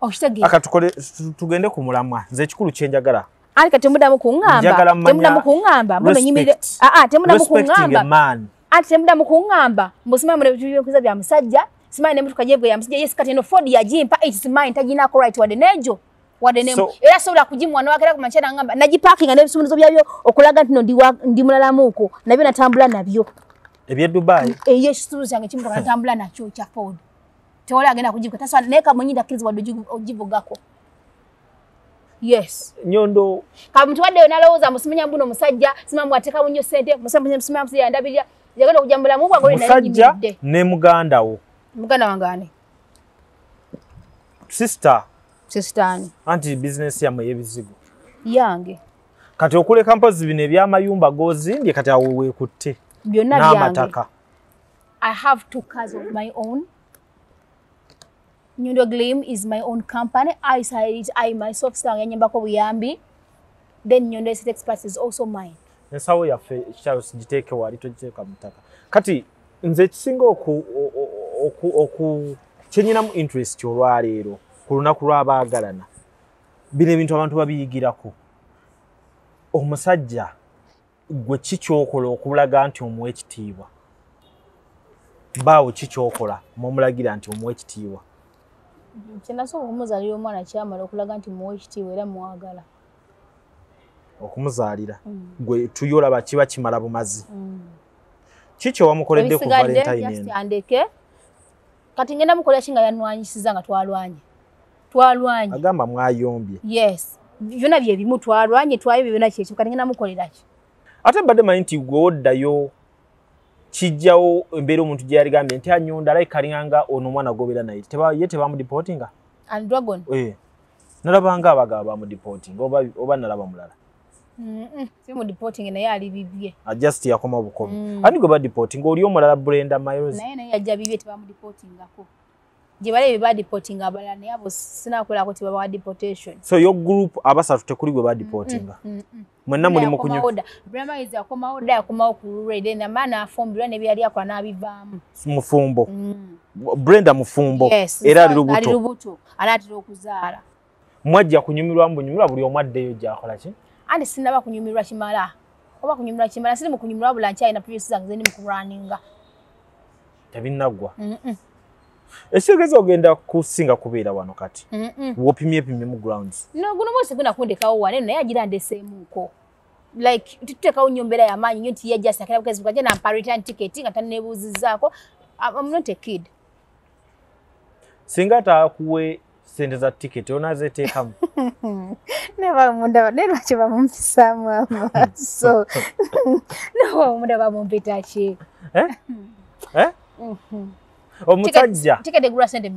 Okitegeera? Aka tukole tugende ku mulamwa. Nze ekikulu kye njagala. Anti kati temuddamu kuŋŋamba, temuddamu kuŋŋamba, muno nyimirire. Temuddamu kuŋŋamba. Anti temuddamu kuŋŋamba, mbu simanyi muno ebintu bya musajja. Simanyi n'emmotoka gye ya musajja. Yes, kati eno Ford yagimpa, it's mine, taginako right wadde n'egyo wadde n'emu. Era sobola kugimuwa n'owakera ku makya n'angamba nagiparkinga n'ebisumuluzo byabyo okulaga nti no ndi mulalamuuko nabyo natambula nabyo. Eby'e Dubai? Eyo ekisumuluzo kyange eky'emmotoka natambula nakyo kya Ford. Tewali agenda kugivuga, tasobola naye kamunyi ndakkiriza wadde ogivugako. Yes. Nyondo kamutuwaddeyo n'alowooza musimanya mbuno musajja, simanyi bw'ateekamu nnyo ssente, simanyi musajja yandabirira, yagenda okujja mu bulamu bwange olwo nali musajja nnyimiridde. Ne muganda wo. Muganda wange ani? Sister. Sister ani? Anti business yammwe ey'ebizigo. Yange. Kati okuleka mpozi bino eby'amayumba g'ozimbye kati awo weekutte. Byonna byange. N'amataka. I have 2 cars of my own. Nyondo Glim is my own company. I started it, I myself yanyambako buyambi. Then Nyondo Estate Experts is also mine. Ensawo yaffe Charles giteeke wali togiteeka mu ttaka. Kati nze ekisinga oku kyenyinamu interest olwaleero ku lunaku lw'abaagalana, bino ebintu abantu babiyigirako. Omusajja gwe ki ky'okola okulaga nti omuwa ekitiibwa? Bbaawo ki ky'okola mw'omulagira nti omuwa ekitiibwa? Kye nasooka okumuzaalira omwana kyamala okulaga nti muwa ekitiibwa era mwagala. Okumuzaalira gwe tuyolaba kiba kimala bumazi. Ki kye wamukoledde ku Valentine eno? Andeke. Kati ngenda mukolera ki nga yanwanyisiza nga twalwanye. Twalwanye. Agamba mwayombye. Yes. Byonna bye bimu twalwanye, twayobye byonna kyekyo. Kati ngenda mukolera ki? Ate mbadde manyi nti gwe oddayo kijjawo embeera omuntu gye yaligambye nti anyonda alabika alinganga ono omwana gw'obeera naye. Ye tebamudipotinga? And Dragon? Eh. Nalabanga abagaba bamudipotinga oba nalaba mulala. Si mudipotinga naye ali bibye. Just yakoma bukomi. Ani gwe badipotinga oli omulala Brenda Miles. Naye yajja bibye tebamudipotingako. Gye bali ba deporting abalala naye abo sinakolako tibabawa deportation. So your group abasatu tekuli gwe ba deportinga. Mwenna muli mu kunywa. Brahma is yakomawo dda, yakomawo ku lulwe, then amaana afumbirwa ne bye yali akola n'abivaamu. Mufumbo. Brenda mufumbo. Yes, era ali lubuto. Ali lubuto, anaatera okuzaala. Mwajja kunyumirwa mbunyumirwa buli omu addeyo gy'akola ki? Anti sinnaba kunyumirwa kimala. Oba kunyumirwa kimala, siri mu kunyumirwa bula nkyalina previous zange ze ndi mu kulwaninga. Tebinnaggwa. Ekitegeeza ogenda kusinga kubeera wano kati. W'opimyepimye mu grounds. No, guno mwezi guna kundekawo wano naye agira ndeseemuuko. Like tuteekawo nnyo mbeera y'amaanyi nnyo nti yajja sakira bukezi bukajja nampa return ticket nga tanneebuuzizzaako. I'm not a kid. Singa ataakuwe ssente za ticket onaazeteekamu. Neba munda naye lwaki bamumpisaamu amaaso? Neba munda bamumpita ki? Eh? Omusajja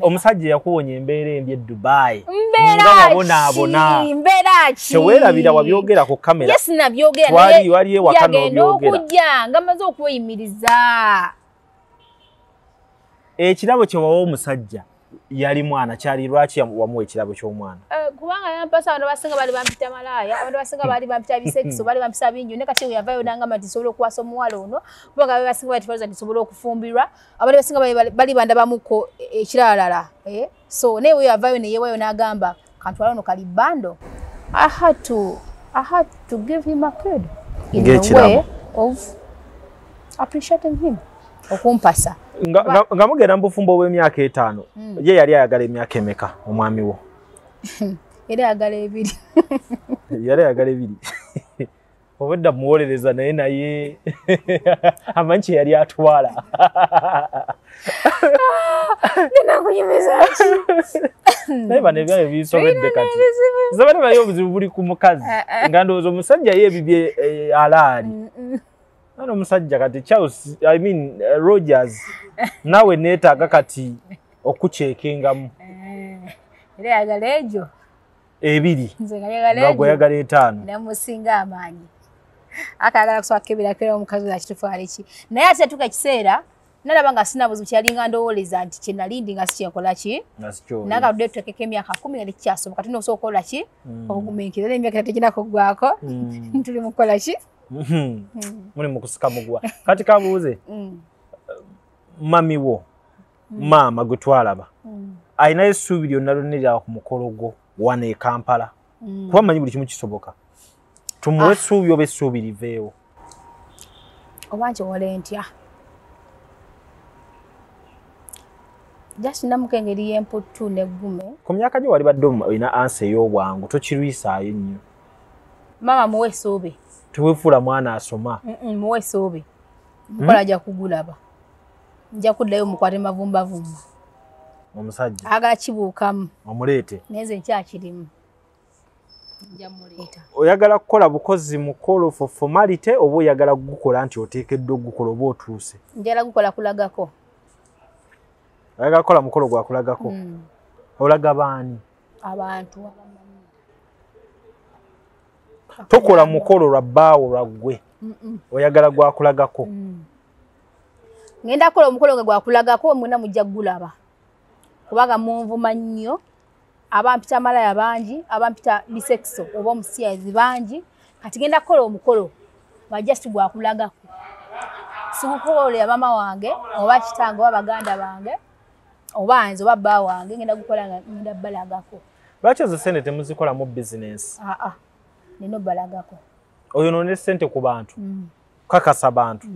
omusajja yakuwonya embeera embi e Dubai. Mbeera wabonaabona. Mbeera ki? Teweerabira wabyogera ku kamera. Yes, nabyogera naye wali ewaka yagenda n'obyogera. Okujja nga mmaze okweyimiriza. Ekirabo kye wawa omusajja yali mwana kyali lwaki wamuwa ekirabo ky'omwana? Kubanga yampasa abantu abasinga baali bampita malaaya, abantu abasinga baali bampita bisekiso, baali bampisa bingi naye kati yavaayo n'angamba nti nsobola okuwasa omuwala ono kubanga abe basinga bali tebalowooza nti nsobola okufumbirwa, abantu abasinga bali bandabamuko ekiralala. So naye we yavaayo ne yeewaayo n'agamba kantwale ono kali bando. I had to give him a kid in a way of appreciating him. Okumpasa. Nga mugenda mu bufumbo bw'emyaka 5, ye yali ayagala emyaka emeka omwami wo? Yali ayagala 2. Yali ayagala 2. Obwedda muwolereza naye amanyi kye yali atwala. Nnakunyumiza ki? Naye bano ebyayo bisobedde kati. Nze bano bali obuzibu buli ku mukazi. Nga ndowooza omusajja ye ebibye alaali. Nano omusajja kati Charles, I mean Rogers, naawe neetaaga kati okuceekengamu. Era ayagala egyo. 2. Nze nga njagala Nga gwe egyo. oyagala 5. Namusinga amaanyi. Akayagala kusooka kukebera omukazi oyo kituufu ali ki. Naye ate yatuuka ekiseera nalaba nga sina buzibu kyalinga ndowooleza nti kye nali ndi nga si kyenkola ki. Naye nga tudde tuteekeko emyaka 10 nga tekikyasoboka, tulina okusooka okukola ki? Okugumiikiriza. Era emyaka tegirina kuggwaako. Tuli mu kukola ki? Muli mu kusika mugwa. Kati kabuuze, mami wo, maama gwe twalaba, alinayo essuubi lyonna lyonna eryawa ku mukolo gwo wano e Kampala? Kuba mmanyi buli kimu kisoboka. Tumuwe essuubi oba essuubi liveewo? Oba nkiwole ntya? Just namuka engeri y'emputtu n'eggume. Ku myaka gyo wali badde olina ansa ey'obwangu, tokirwisaayo nnyo. Maama muwe essuubi. Teweefuula mwana asoma. Muwe essuubi. Mukola ajja kugulaba. Nja kuddayo mukwate mavumbavumba. Omusajja. Ayagala kibuukamu. Omuleete. Naye nze nkyakirimu. Nja muleeta. Oyagala kukola bukozi mukolo for formality oba oyagala kugukola nti oteekeddwa okugukola oba otuuse? Njagala gukola kulagako. Oyagala kukola mukolo gwa kulagako? Olaga baani? Abantu abamanyi. Tokola mukolo lwa bbaawo lwa ggwe. Oyagala gwa kulagako. Ngenda kukola omukolo nga gwa kulagako mwenna mujja kugulaba. Kubanga munvuma nnyo, abampita malaya bangi, abampita bisekiso oba omusiyazi bangi. Kati ngenda kukola omukolo nga just gwa kulagako. Sigukolera maama wange oba kitange oba baganda bange oba nze oba bba wange, ngenda gukola nga ngenda balagako. Lwaki ezo ssente temuzikolamu bizinensi? Nina obalagako. Oyonoone ssente ku bantu? Kakasa bantu?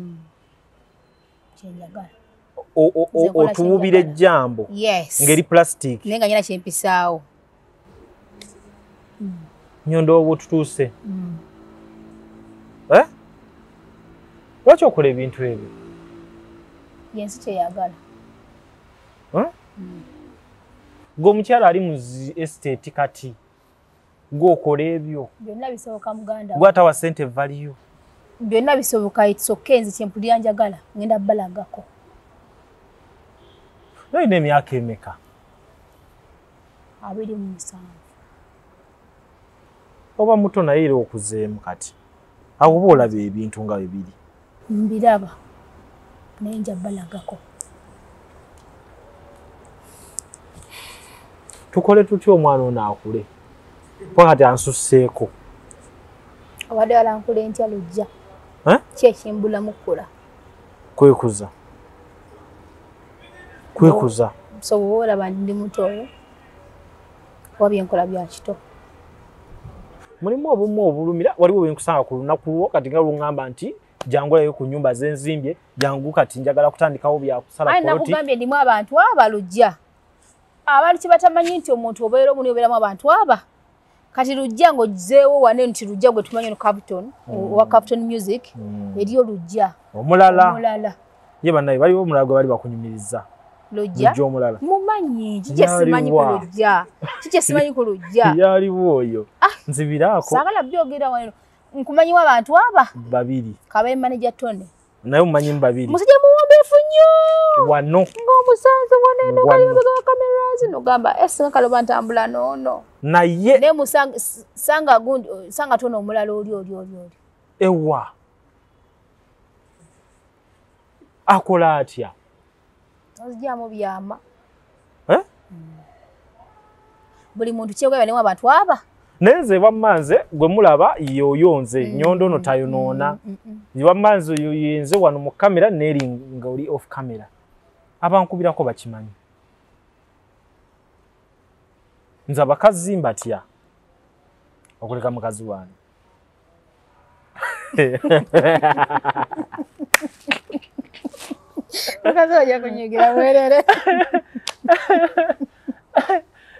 Kyenjagala. Otuwubira ejjambo ng'eri plastic. Naye nga nyina kyempisaawo. Nyondo oba otutuuse. Lwaki okola ebintu ebyo? Yensi kyeyagala. Gwe omukyala ali mu estate kati gw'okola ebyo. Byonna bisoboka muganda. Gwe atawa ssente value. Byonna bisoboka, it's okay, nze kyempulira njagala ngenda balagako. Nolina emyaka emeka? 27. Oba muto naye era okuzeemu kati. Awo oba olaba ebintu nga bwe biri. Mbiraba naye nja balagako. Tukole tutya omwana ono akule? Kuba kati ansusseeko. Obadde walankula entya Lujja? Ki ekimbulamu kukula? Kwekuza. Kwekuza. So bw'oba olaba ndi muto oba byenkola bya kito. Mulimu obumu obulumira, waliwo bwe nkusanga ku lunaku lwo kati nga luŋŋamba nti jangu olayo ku nnyumba ze nzimbye, jangu kati njagala kutandikawo bya kusala Aye poloti. Nakugambye ndimu abantu aba Lujja. Abantu kye batamanyi nti omuntu obeera omuni obeeramu abantu aba. Kati Lujja ng'oggyeewo wane nti Lujja gwe tumanyi ono Capton, owa Capton Music, eriyo Lujja. Omulala. Omulala. Ye bannaye baliwo omulala gwe bali bakunyumiriza. Lujja. Lujja omulala. Mumanyi, kiki simanyi ku Lujja? Kiki simanyi ku Lujja? Yaliwo oyo. Nzibiraako. Saagala byogera wano. Nkumanyiwo abantu aba? Babiri. Kabe manager Tony. Naye omumanyi mu babiri. Musajja muwombeefu nnyo. Wano. Ng'omusanze wano eno kali mabega wa cameras n'ogamba singa kaloba ntambula n'ono. Naye. Naye sanga gundi, sanga Tony omulala oli oli oli oli. Ewa. Akola atya? Ozijjamu byama. Buli muntu kyegweba nemu abantu aba. Naye nze wamma nze gwe mulaba yoyo nze nnyondo ono tayonoona. Wamma nze yoyo nze wano mu kamera neeri nga oli off camera. Abankubirako bakimanyi. Nze abakazi mbatya okuleka mukazi wange. Mukazi wajja kunyigira mwerere.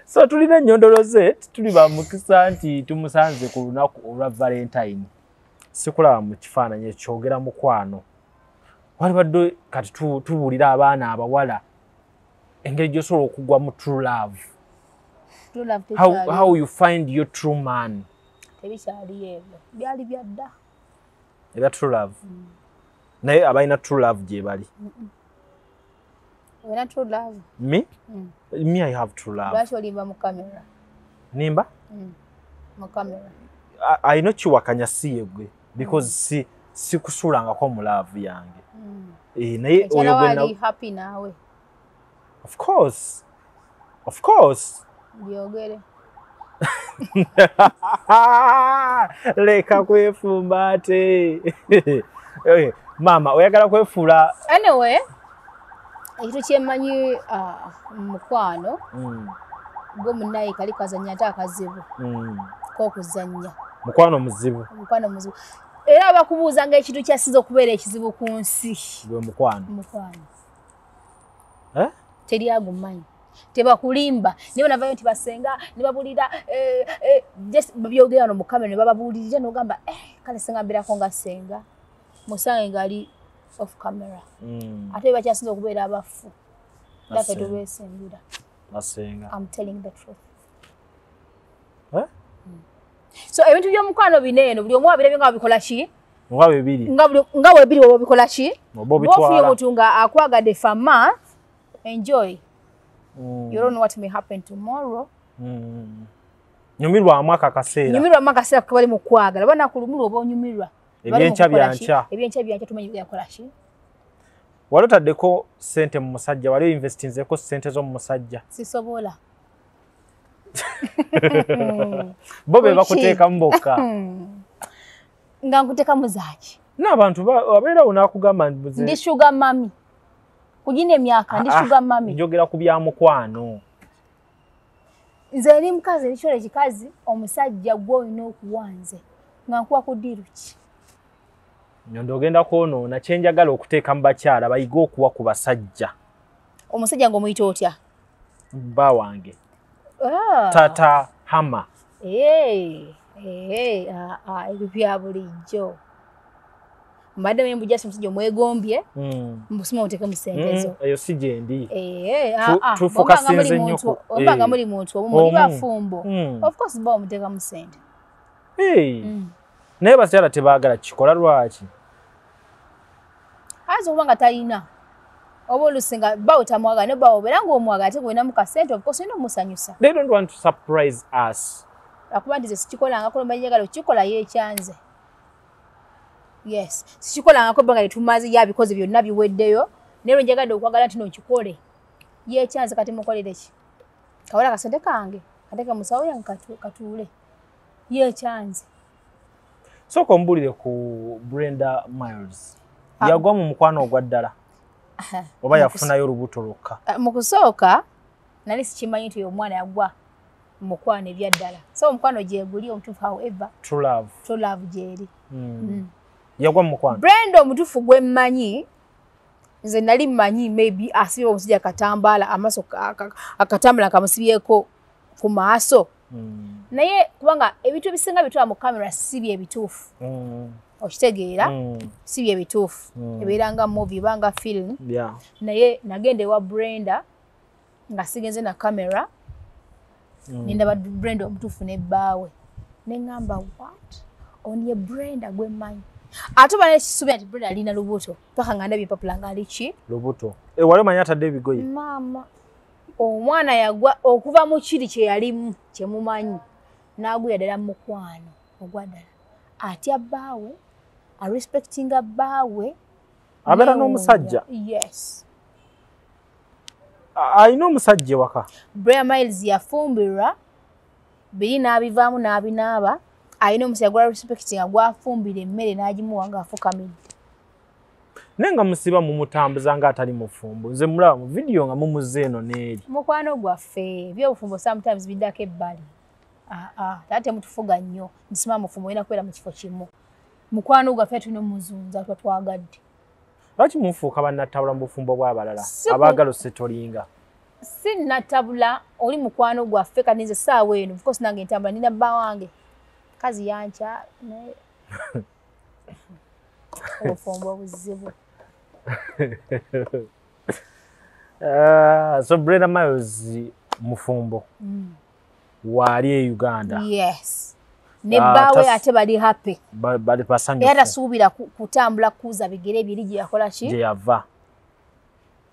So tulina Ennyondo Rosette, tuli ba mukisa nti tumusanze ku lunaku olwa Valentine. Sikulaba mu kifaananyi ekyogera mukwano. Walibadde kati tubuulira abaana abawala engeri gy'osobola okugwa mu true love. True love how you find your true man. Tebikyaliyo ebyo. Byali bya dda. Ebya true love. Naye abalina true love gye bali. Olina true love? Me? Me, I have true love. Lwaki olimba mu kamera? Nimba? Mu kamera. Alina kiwakanya si yegwe because sikusuulangako mu love yange. Naye oyo gwe ali happy naawe. Of course. Of course. Byogere. Leka kwefumba ate. Mama, oyagala kwefuula. Anyway, ekintu kyemmanyi mukwano gwe munnaye kali kazannya ate akazibu k'okuzannya. Mukwano muzibu. Mukwano muzibu. Era bakubuuza nga ekintu kyasinze okubeera ekizibu ku nsi. Gwe mukwano. Mukwano. Teri agumanyi. Tebakulimba. Nibo navayo nti basenga, ne babulira just babyogera wano mu kamera ne bababuulirira n'ogamba kale senga mbeerako nga senga. Musange ng'ali off camera. Ate bakyasinze okubeera abafu. Naffe tubeesembera. Basenga. I'm telling the truth. So ebintu by'omukwano bino eno buli omu abirabye nga bikola ki? Nga bwe biri. Nga bwe biri oba bikola ki? Oba obitwala. Bw'ofunye omuntu nga akwagadde fama, enjoy. You don't know what may happen tomorrow. Nyumirwamu ako akaseera. Nyumirwamu akaseera kuba bali mu kwagala. Oba nakulumulwa oba onyumirwa. Ebyenkya byankya. Ebyenkya byankya tumanyi byakola ki? Wali otaddeko ssente mu musajja, wali oinvestinzeeko ssente zo mu musajja? Sisobola. Bo be bakuteekamu bokka. Nga nkuteekamu zaaki? N'abantu abeerawo n'akugamba nti ndi sugar mummy. Kugina emyaka ndi sugar mummy. Njogera ku bya mukwano. Nze eri mukazi ekikyole ekikazi omusajja gw'olina okuwa nze nga nkuwa ku ddiiru ki? Nnyondo ogenda kwonoona kye njagala okuteeka mu bakyala bayige okuwa ku basajja. Omusajja ng'omuyita otya? Bba wange. Tata Hama. Ebyo bya bulijjo. Mbadde mwe just omusajja omwegombye, mbusima oteeke mu ssente zo. Eyo si gye ndi. Tufokasinze nnyo ku oba nga muli muntu omu muli bafumbo. Of course bba omuteeka mu ssente. Naye bakyala tebaagala kikola lwaki? Ayinza okuba nga talina. Oba oluusi nga bba otamwagala naye bba obeera ng'omwagala ate ng'olinamu ka ssente of course olina omusanyusa. They don't want to surprise us. Lwakuba nti nze sikikolangako lwe njagala okukikola yeekyanze. Yes, sikikolangako ebbanga lye tumaze yabikoze byonna biweddeyo naye lwe njagadde okwagala nti no nkikole yeekyanze kati mukolere ki? Kawala kasente kange kateke musawo yange katuule ye kyanze. Sooka ombulire ku Brenda Miles. Yagwa mu mukwano ogwa ddala oba yafunayo olubuto lwokka? Mu kusooka nali sikimanyi nti omwana yagwa mu mukwano ebya ddala. So omukwano gyeguli omutuufu, however true love, true love gyeri. Yagwa mu mukwano. Brenda omutuufu gwe mmanyi, nze nali mmanyi maybe asibye omusajja katambaala amaaso, akatambala kamusibyeko ku maaso. Naye kubanga ebintu ebisinga bitwala mu kamera si bye bituufu. Okitegeera? Si bye bituufu. Ebeera nga movie, eba nga film. Naye nagenda ewa Brenda nga sigenze na kamera, nendaba Brenda omutuufu nebbaawe, neŋŋamba what, ono ye Brenda gwe mmanyi. Ate oba nekisuubira nti Brenda alina lubuto paka nga ndabye empapula ng'ali ki lubuto. Wali omanyi atadde ebigoye? Maama, omwana yagwa okuva mu kiri kye yalimu kyemumanyi n'agwira ddala mu mukwano ogwa ddala. Atya bbaawe, arespectinga bbaawe. Abeera n'omusajja? Yes. Alina omusajja ewaka? Brenda Miles yafumbirwa biri n'abivaamu n'abinaaba. Alina omusajja gwa respectinga, gwafumbira emmere n'agimuwa ng'afukamidde. Naye nga musiba mumutambuza ng'atali mufumbo. Nze mulaba mu vidiyo nga mumuzza eno n'eri. Mukwano gwaffe, ebyobufumbo sometimes biddako ebbali. Ate temutufuga nnyo, nsima mufumbo olina kubeera mu kifo kimu. Mukwano gwaffe tulina omuzunza tuba twagadde. Lwaki mufuuka bannattabula mu bufumbo bw'abalala abaagala osetolinga? Si nnattabula, oli mukwano gwaffe. Kati nze essaawa eno of course nange ntambula, nina bba wange kazi yankya, naye obufumbo buzibu. So Brenda Miles mufumbo waali e Uganda? Yes, ne bbaawe ate bali happy, bali basanyufu. Era tasuubira kutambula kuuza bigere biri gye yakola ki gye yava.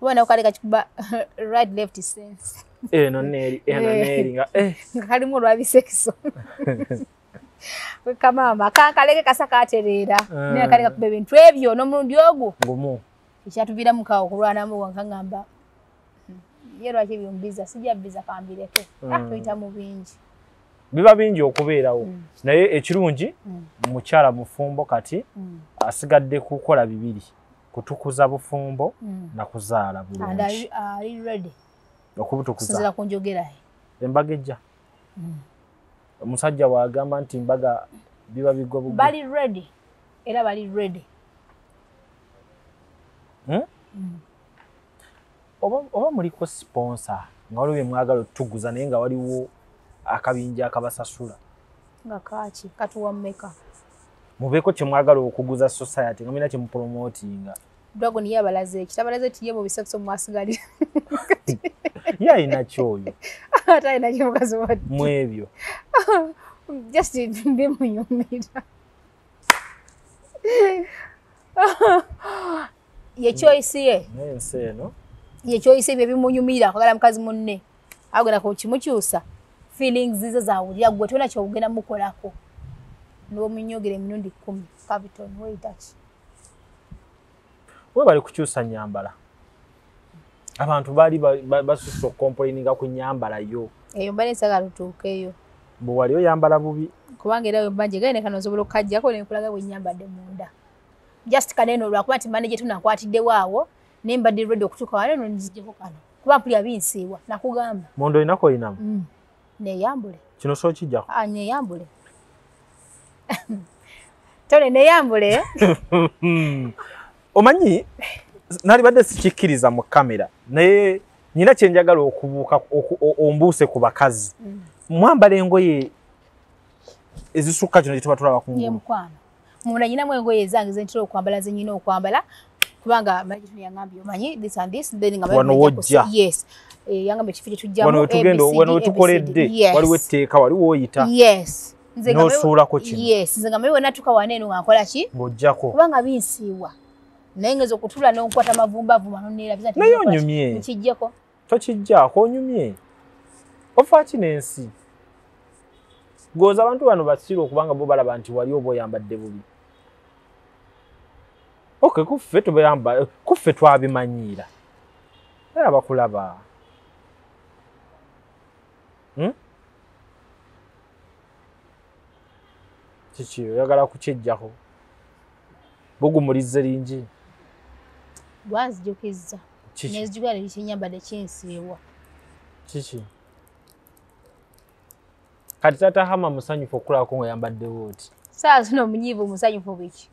Ubona kale kachikuba right left sense eno neeri eno neeri nga nga kalimu olwabisekiso. Kamama kankaleke kasa katereera, naye kale kakuba ebintu ebyo n'omulundi ogwo ngumu ekyatuviiramu kawo okulwanamu wankaŋŋamba ye lwaki ebyo mbiza, sijja biza kambireke. Tuyita mu bingi, biba bingi okubeerawo. Naye ekirungi mukyala mufumbo kati asigadde kukola bibiri, kutukuza bufumbo na kuzaala bulungi. Ali ready okubutukuza kusinziira ku njogera ye. Embaga ejja, omusajja bw'agamba nti mbaga biba bigwa bugwa. Bali ready, era bali ready. Oba muliko sponsor nga waliwo bye mwagala otuguza naye nga waliwo akabinja akabasasula? Nga kaaki katuwa mmeka? Mubeeko kye mwagala okuguza society nga mulina kye mupromotinga. Dragon ye abalaze eki? Tabalaze ti ye mu bisekiso mwasigalira. Ye alina kyoyo. Ate alina ki mukazi wadde? Mu ebyo. Just bimunyumira. Ye choice ye. N'ensi eno. Ye choice ye bimunyumira kwagala mukazi munne. Agenda ku kimukyusa. Feelings zizo zawulira gwe tolina ky'ogenda mukolako. N'omunyogera emirundi 10. Capital weyita ki? We bali kukyusa nnyambala. Abantu baali basusse okukomplaininga ku nnyambala yo. Eyo mba nsagala tutuukeyo. Bwe wali oyambala bubi. Kubanga era mba njagala ne kano nsobola okukaggyako ne nkulaga bwe nnyambadde munda. Just kaneno olwakuba nti manager tunakwatiddewo awo ne mbadde ready okutuuka wano eno nzijjeko kano. Kuba mpulira binsiiwa nakugamba. Munda olinako olinamu? Neeyambule. Kino so okijjako? Neeyambule. Tone neeyambule. Omanyi nalibadde sikikkiriza mu kamera naye nina kye njagala okubuuka ombuuse ku bakazi. Mwambala engoye ezisukka kino gye tuba tulaba ku Ye ngulu. mukwano. Munda nyinamu engoye ezange ze ntera okwambala ze nnina okwambala kubanga manager yangambye omanyi this and this then nga Wano wojja. Yes. Yangambye ekifo kye tujjamu Wano wetugenda, ABCD, wano wetukoledde, waliwo etteeka, waliwo oyita. Yes. Nze nga N'osuulako kino. Yes, nze nga mwe natuuka wano eno nga nkola ki? Ng'oggyako. Kubanga binsiiwa. Naye ngeza okutula n'onkwata mavumbavuma n'onneerabiza nti Naye nkola ki? onyumye. Nkiggyeko. Tokiggyako, onyumye. Ofa ki n'ensi? Goza abantu bano basiru okubanga bo balaba nti wali oba oyambadde bubi. Okay, kuffe tubayamba, kuffe twabimanyiira. Era bakulaba. Kiki oyagala kukyejjako? Bugumulize lingi. Gwanzijukizza. Nezijukira ekinyambadde kinsiiwa. Kiki? Kati taata Hama musanyufu okulabako ng'oyambaddewo oti. Ssaawa zino omunyiivu musanyufu biki?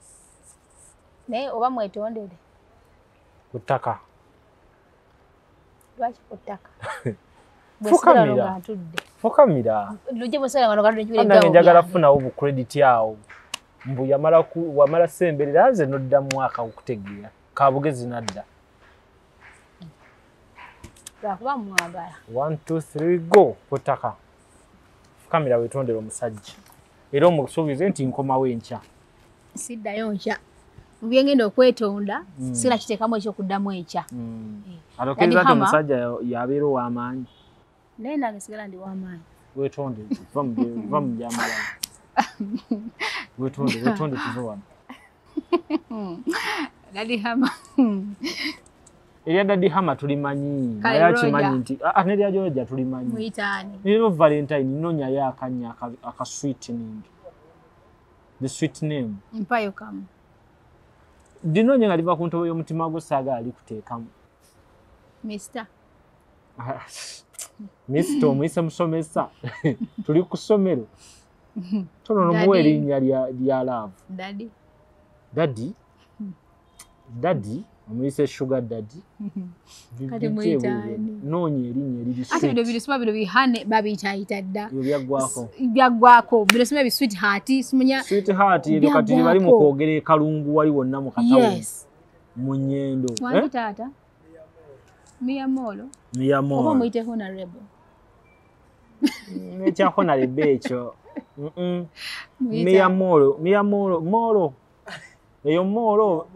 Naye oba mwetondere. Ku ttaka. Lwaki ku ttaka? Fukamira. Fukamira. Lujje bw'osigala nga ntudde. Nange njagala kufunawo bu credit awo. Mbu yamala wamala semberera nze nodda mwaka okutegeera. Kabugezi nadda. Lwakuba mwagala. 1 2 3 go ku ttaka. Fukamira weetondere omusajja. Era omusuubize nti nkomawo enkya. Siddayo nkya. Mu bye ngenda okwetonda sira kiteekamu ekyokuddamu enkya. Alokkiriza nti omusajja yabeera ow'amaanyi. Naye nange sigala ndi w'amaanyi. Weetonde va mu byamala. Weetonde weetonde tuve wano. Daddy Hama. Erya Daddy Hama tulimanyi. Naye akimanyi nti nerya Georgia tulimanyi. Muyitaani. Leero Valentine nnoonyayo akannya aka sweetening. The sweet name. Mpayo kamu. Ndinoonye nga liva ku ntobo y'omutima gwo saagala likuteekamu. Mister. Mister omuyise musomesa. Tuli ku ssomero. Tono nomuwa erinnya lya love. Daddy. Daddy? Daddy? Omuyise sugar daddy. Kati muyitaani. Noonya erinnya eriri sweet. Ate bino birisoma bino bihane babiyitaayita dda. Ebyo byaggwako. Byaggwako. Bino sima bi sweet heart, simunya. Sweet heart ebyo kati bali mu kwogera e Kalungu wali wonna mu katawuni. Yes. Mu Nyendo. Wangi taata? Mia Molo. Mia Molo. Oba muyite honorable. Ekya honorable ekyo. Mia Molo, Mia Molo, Molo. Eyo Molo.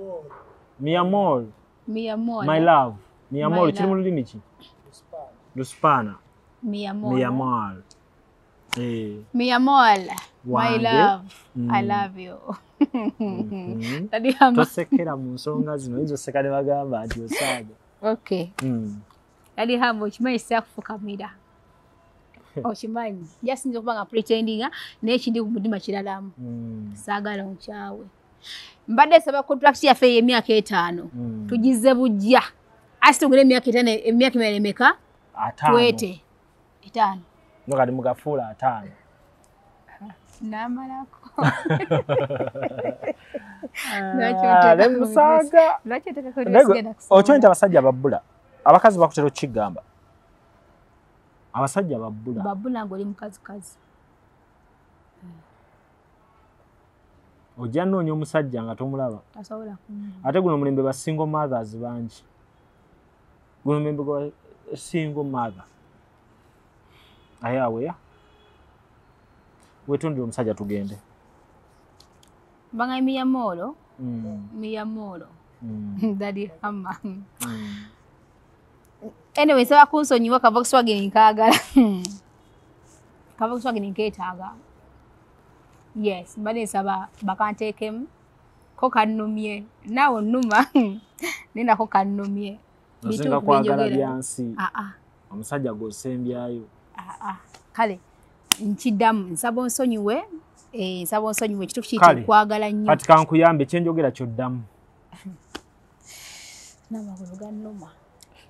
Mia Molo. Mia Molo. My love. Mia Molo kiri mu lulimi ki? Luspana. Mia Molo. Mia Molo. Eh. Mia Molo. My love. I love you. Daddy Hama. Tosekera mu nsonga zino oyinza oseka ne bagamba nti osaaga. Okay. Daddy Hama okimanyi saakufukamira. Okimanyi. Jasinza okuba nga pretendinga naye ekindi ku mutima kiralamu. Saagala onkyawe. Mbadde nsaba contract yaffe ey'emyaka 5 tugize bujja. Asi tugule emyaka 5 emyaka emirala emeka? Twete. 5. No kati mugafuula 5. Namalako. Musaaga. Okimanyi nti abasajja babbula. Abakazi bakutera okukigamba. Abasajja babbula. Babbula ng'oli mukazikazi. Ojja nnoonya omusajja nga tomulaba. Tasobola kumulaba. Ate guno omulembe ba single mothers bangi. Guno omulembe gwa single mother. Aye aweya. Weetondere omusajja tugende. Banga Mia Molo. Mia Molo. Daddy Hama. Anyway, nsaba kunsonyiwa ka Volkswagen nkaagala. Ka Volkswagen nkeetaaga. Yes, mbadde nsaba bakanteekemu ko kannumye. Naawe onnuma naye nako kannumye. Osinga kwagala byansi. Omusajja gw'osembyayo. Kale nkiddamu nsaba onsonyiwe. Nsaba onsonyiwe ekituufu kiyite nkwagala nnyo. Kati kankuyambe kyenjogera kyoddamu. N'amagulu gannuma.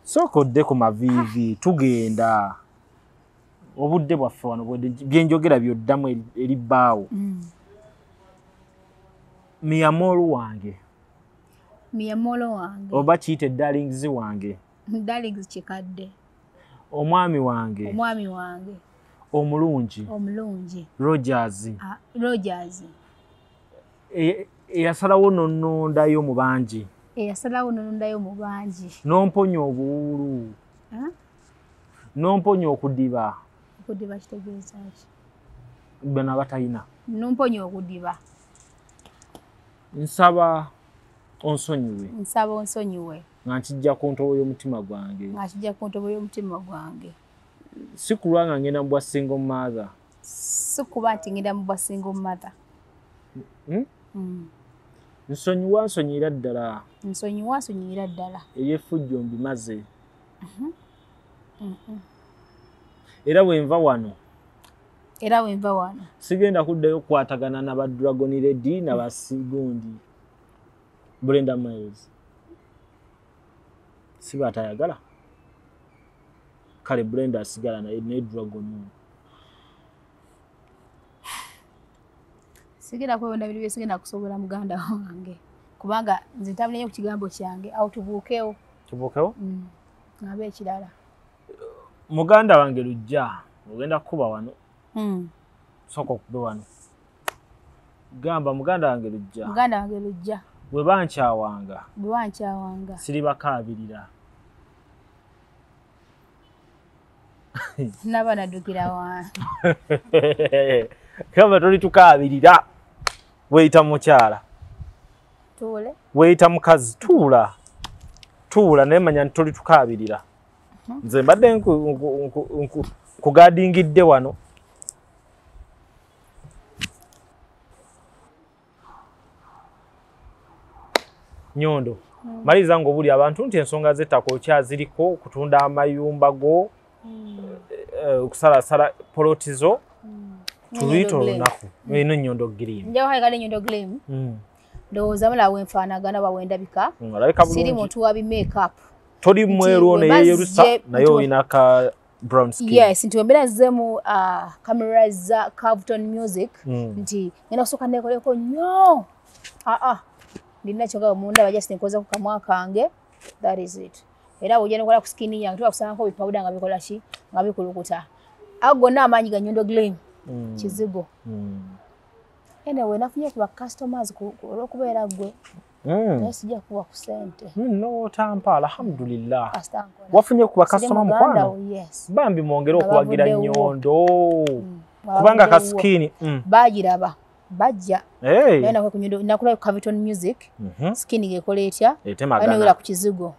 Sooka odde ku maviivi tugenda. Obudde bwaffe wano byenjogera byoddamu eri bbaawo. Mia Molo wange. Mia Molo wange. Oba kiyite darlings wange. Darlings kikadde. Omwami wange. Omwami wange. Omulungi. Omulungi. Rogers. Rogers. Eyasalawo nonnondayo mu bangi. Eyasalawo nonnondayo mu bangi. N'omponya obuwuulu. N'omponya okudiba. Okudiba kitegeeza ki? Bano abatalina. N'omponya okudiba. Nsaba onsonyiwe. Nsaba onsonyiwe. Nga nkijja ku ntobo y'omutima gwange. Nga nkijja ku ntobo y'omutima gwange. Si kulwa nga ngenda mu bwa single mother. Si kuba nti ngenda mu bwa single mother. Nsonyiwa nsonyira ddala. Nsonyiwa nsonyira ddala. Eby'effujjo mbimaze. Era bwenva wano. Era bwenva wano. Sigenda kuddayo kukwatagana na ba Dragon Lady na ba Sigundi. Brenda Miles. Siba atayagala. Kale Brenda asigala naye ne Dragon. Sigenda kwewonda bintu bye sigenda kusobola muganda wange. Kubanga nze ntambula nnyo ku kigambo kyange awo tubuukewo. Tubuukewo? Ngabe ekirala. Muganda wange Lujja ogenda kukuba wano. Sooka okube wano. Gamba muganda wange Lujja. Muganda wange Lujja. Bwe bankyawanga. Bwe bankyawanga. Siribakaabirira. Naba naddukira wa. Kamba tolitukaabirira. Weeyita mukyala. Tuule. Weeyita mukazi tuula. Tuula naye manya nti tolitukaabirira. Nze mbadde nkugaadingidde wano. Nyondo. Maliriza ng'obuli abantu nti ensonga z'ettaka okyaziriko, okutunda amayumba go, okusalasala poloti zo. Tuluyita olunaku. Eno Nyondo Gleam. Nja kuhaigala Nyondo Gleam. Ndowooza mulaba wenfaanagana oba wendabika. Olabika bulungi. Siri muntu wa bi makeup. Toli mweru ono yeeyerusa naye olina ka brown skin. Yes, nti wembeera nzize mu camera za Carlton Music nti ngenda kusooka neekoleko nnyo. Ndina kyogaba munda just nkoza ku kamwa kange. That is it. Era bw'ojja n'okola ku skin yange tuba kusangako bipawuda nga bikola ki nga bikulukuta. Ago gonna amaanyi ga Nyondo Gleam. Kizigo. Anyway, nafunye ku ba customers olw'okubeera ggwe. Naye sijja kuwa ku ssente. No tampa, alhamdulillah. Wafunye ku ba customer mukwano? Yes. Bambi mwongere okuwagira Nyondo. Kubanga ka skin. Baagiraba. Bajja. Naye nakola ku Carlton Music. Skin ng'ekola etya? Etemagana. Ku kizigo.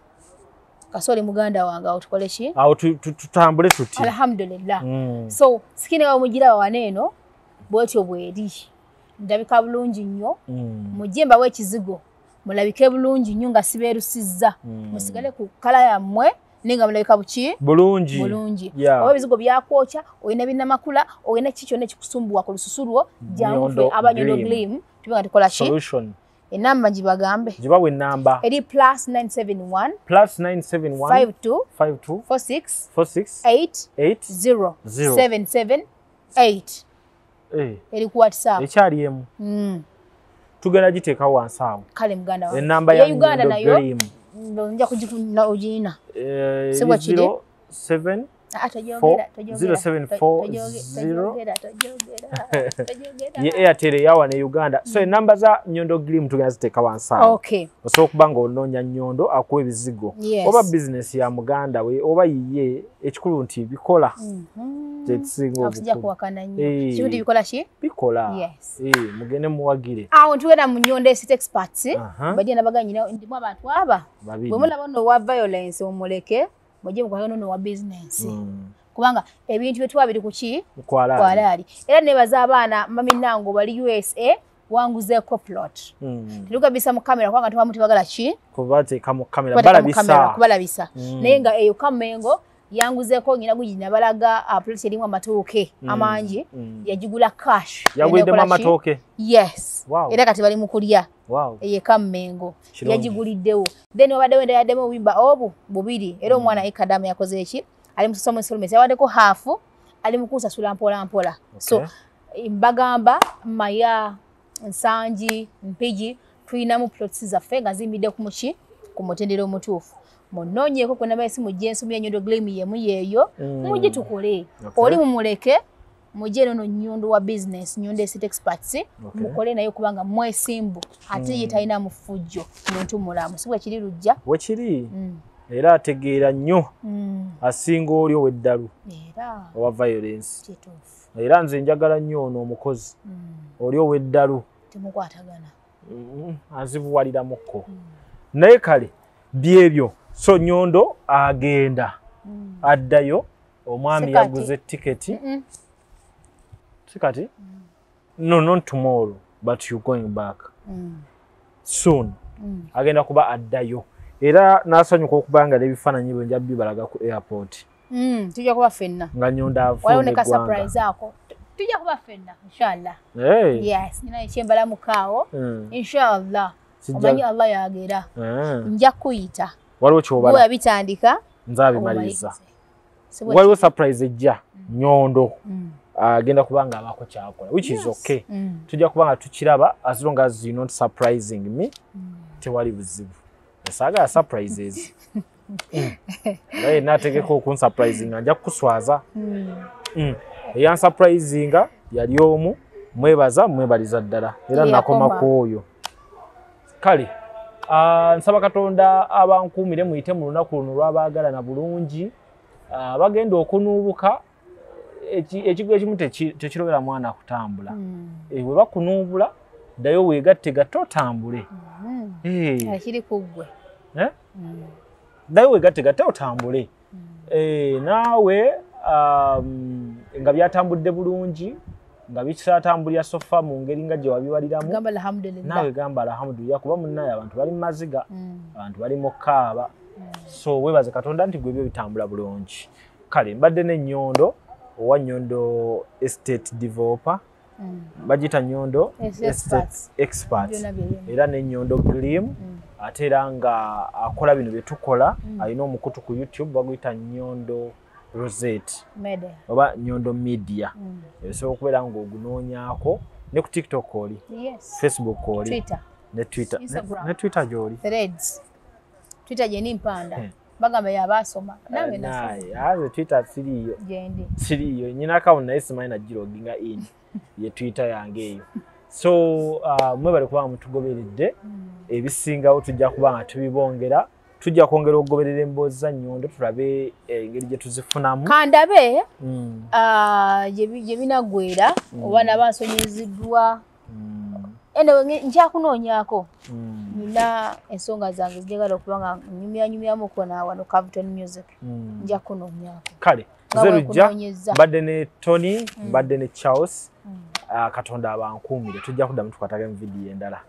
Kasoli muganda wange awo tukole ki? Awo tutambule tuti. Alhamdulillah. So skin nga mugiraba wano eno bw'etyo bw'eri. Ndabika bulungi nnyo. Mujje mbawe ekizigo. Mulabike bulungi nnyo nga sibeerusizza. Musigale ku kala yammwe naye nga mulabika buki? Bulungi. Bulungi. Oba ebizigo byakwokya, olina binnamakula, olina ki kyonna ekikusumbuwa ku lususu lwo, jangu ffe aba Nyondo Gleam tube nga tukola ki? Solution. Enamba ngibagambe. Gibawe enamba. Eri +971 +971 52 52 46 46 8 8 0 0 7 7 8. Eri ku WhatsApp. Ekyali emu. Tugenda giteeka wansi awo. Kale muganda wange. Enamba ya Uganda Nyondo nayo Gleam. Nja kugifuna ogiyina. Si bwe kiri? 0 7 Tojogera, 4 0 7 4 0 tojogera. Ye Airtel eyawa ne Uganda. So enamba za Nyondo Gleam tugenda ziteeka wansi awo. Okay. Osobola okuba ng'onoonya Nyondo akuwa ebizigo. Yes. Oba bizinesi ya muganda we oba yiye, ekikulu nti bikola. Kyekisinga Awo sijja obukulu. kuwakana nnyo. Kirundi bikola ki? Bikola. Yes. Mugende muwagire. Awo ntugenda mu Nyondo Estate Experts. Bajja nabaganyira ndimu abantu aba. Babiri. Bwe mulaba nno owa violence omuleke, mujje mukwate nno owa business. Kubanga ebintu bye tuwa biri ku ki? Kwalaali. Era nebaza abaana mami nango bali USA wanguzeeko plot. Terugabisa mu kamera kubanga tubamu tebagala ki? Kubateeka mu kamera Kubateeka mu balabisa. kamera, kubalabisa. Naye nga eyo Kamengo yanguzeeko nyina gugi nabalaga plot erimu amatooke amangi, yagigula cash. Yaguliddemu Yakola ki? amatooke? Yes. Wow. Era kati bali mu kulya. Wow. Eye Kamengo. Kirungi. Yagiguliddewo. Then wabaddewo endala yaddemu obuyimba obu bubiri. Era omwana Ekadamu yakoze eki? Ali mu kusoma installment. Yawaddeko half, ali mu kusasula mpola mpola. So mbagamba Maya, Nsangi, Mpigi tulinamu plots zaffe nga ziyimiridde ku muki? Ku mutendera omutuufu. Munoonyeeko ku namba y'essimu gy'ensumya ya Nyondo Gleam y'emu yeeyo, mujje tukole. Oli mumuleke, mujje eno Nyondo wa business, Nyondo Estate Experts, mukole naye kubanga mwesimbu, ate ye talina mufujjo, muntu mulamu. Si bwe kiri Lujja? Bwe kiri. Era ategeera nnyo. Asinga oli ow'eddalu. Era. Owa violence. Kituufu. Era nze njagala nnyo ono omukozi. Oli ow'eddalu. Temukwatagana. Anzibuwaliramukko. Naye kale byebyo. So Nyondo agenda. Addayo. Omwami yaguze tiketi. Sikati? No, not tomorrow, but you're going back. Soon. Agenda kuba addayo. Era n'asanyuka okubanga n'ebifaananyi bwe nja bibalaga ku airport. Tujja kuba ffenna. Nga Nyondo Waliwo ne avuma ka eggwanga. surprise ako. Tujja kuba ffenna inshallah. Hey. Yes, nina ekyembalamuko. Inshallah. Omanyi Allah yagera. Nja kuyita. Waliwo ky'obala. Gwe bitandika. Nze abimaliriza. Waliwo surprise ejja Nyondo. Agenda kubanga abako kyakola, which is okay. Tujja kubanga tukiraba as long as you not surprising me. Tewali buzibu. Saagala surprises. Naye nategeka okunsurprisinga nja kukuswaza. Eyansurprisinga yali omu, mwebaza mwebaliza ddala era nakomako oyo. Kale nsaba Katonda abankuumire muyite mu lunaku luno lw'abaagalana bulungi. Bagenda okunuubuka ekigo ekimu tekirobera mwana kutambula. Bwe bakunuubula ddayo weegatte gatte otambule. Ekiri ku ggwe. Ddayo weegatte gatte otambule. Naawe nga byatambudde bulungi, nga bikyatambulira sofa mu ngeri nga gye wabibaliramu, naawe gamba alhamdulillah, kuba munnaye abantu bali mu maziga, abantu bali mu kaaba. So weebaze Katonda nti gwe ebyo bitambula bulungi. Kale mbadde ne Nyondo owa Nyondo Estate Developer, bagiyita Nyondo Estate Expert, era ne Nyondo Gleam, ate era nga akola bino bye tukola. Alina omukutu ku YouTube baguyita Nyondo Rosette oba Nyondo Media. Osobola okubeera ng'ogunoonyaako ne ku TikTok oli, Facebook oli, Twitter. Ne Twitter, Instagram. Ne Twitter gy'oli. Threads. Twitter gye ni mpanda. Bagamba yabaasoma. Nange nasoma. Aze Twitter siriiyo. Gyendi. Siriiyo. Nnyina account naye simanyi nagiroginga in. Ye Twitter yange eyo. So mwebale kubanga mutugoberedde. Ebisingawo tujja kuba nga tubibongera. Tujja kwongera okugoberera emboozi za Nyondo tulabe engeri gye tuzifunamu. Kandabe gye binaggweera oba n'abansonyiziddwa. Anyway, nja kunoonyaako. Nina ensonga zange zijagala okuba nga nyumyanyumyamuko na wano Capital Music. Nja kunoonyaako. Kale nze Lujja, mbadde ne Tony, mbadde ne Charles. Katonda abankuumire, tujja kuddamu tukwatagane mu vidiyo endala.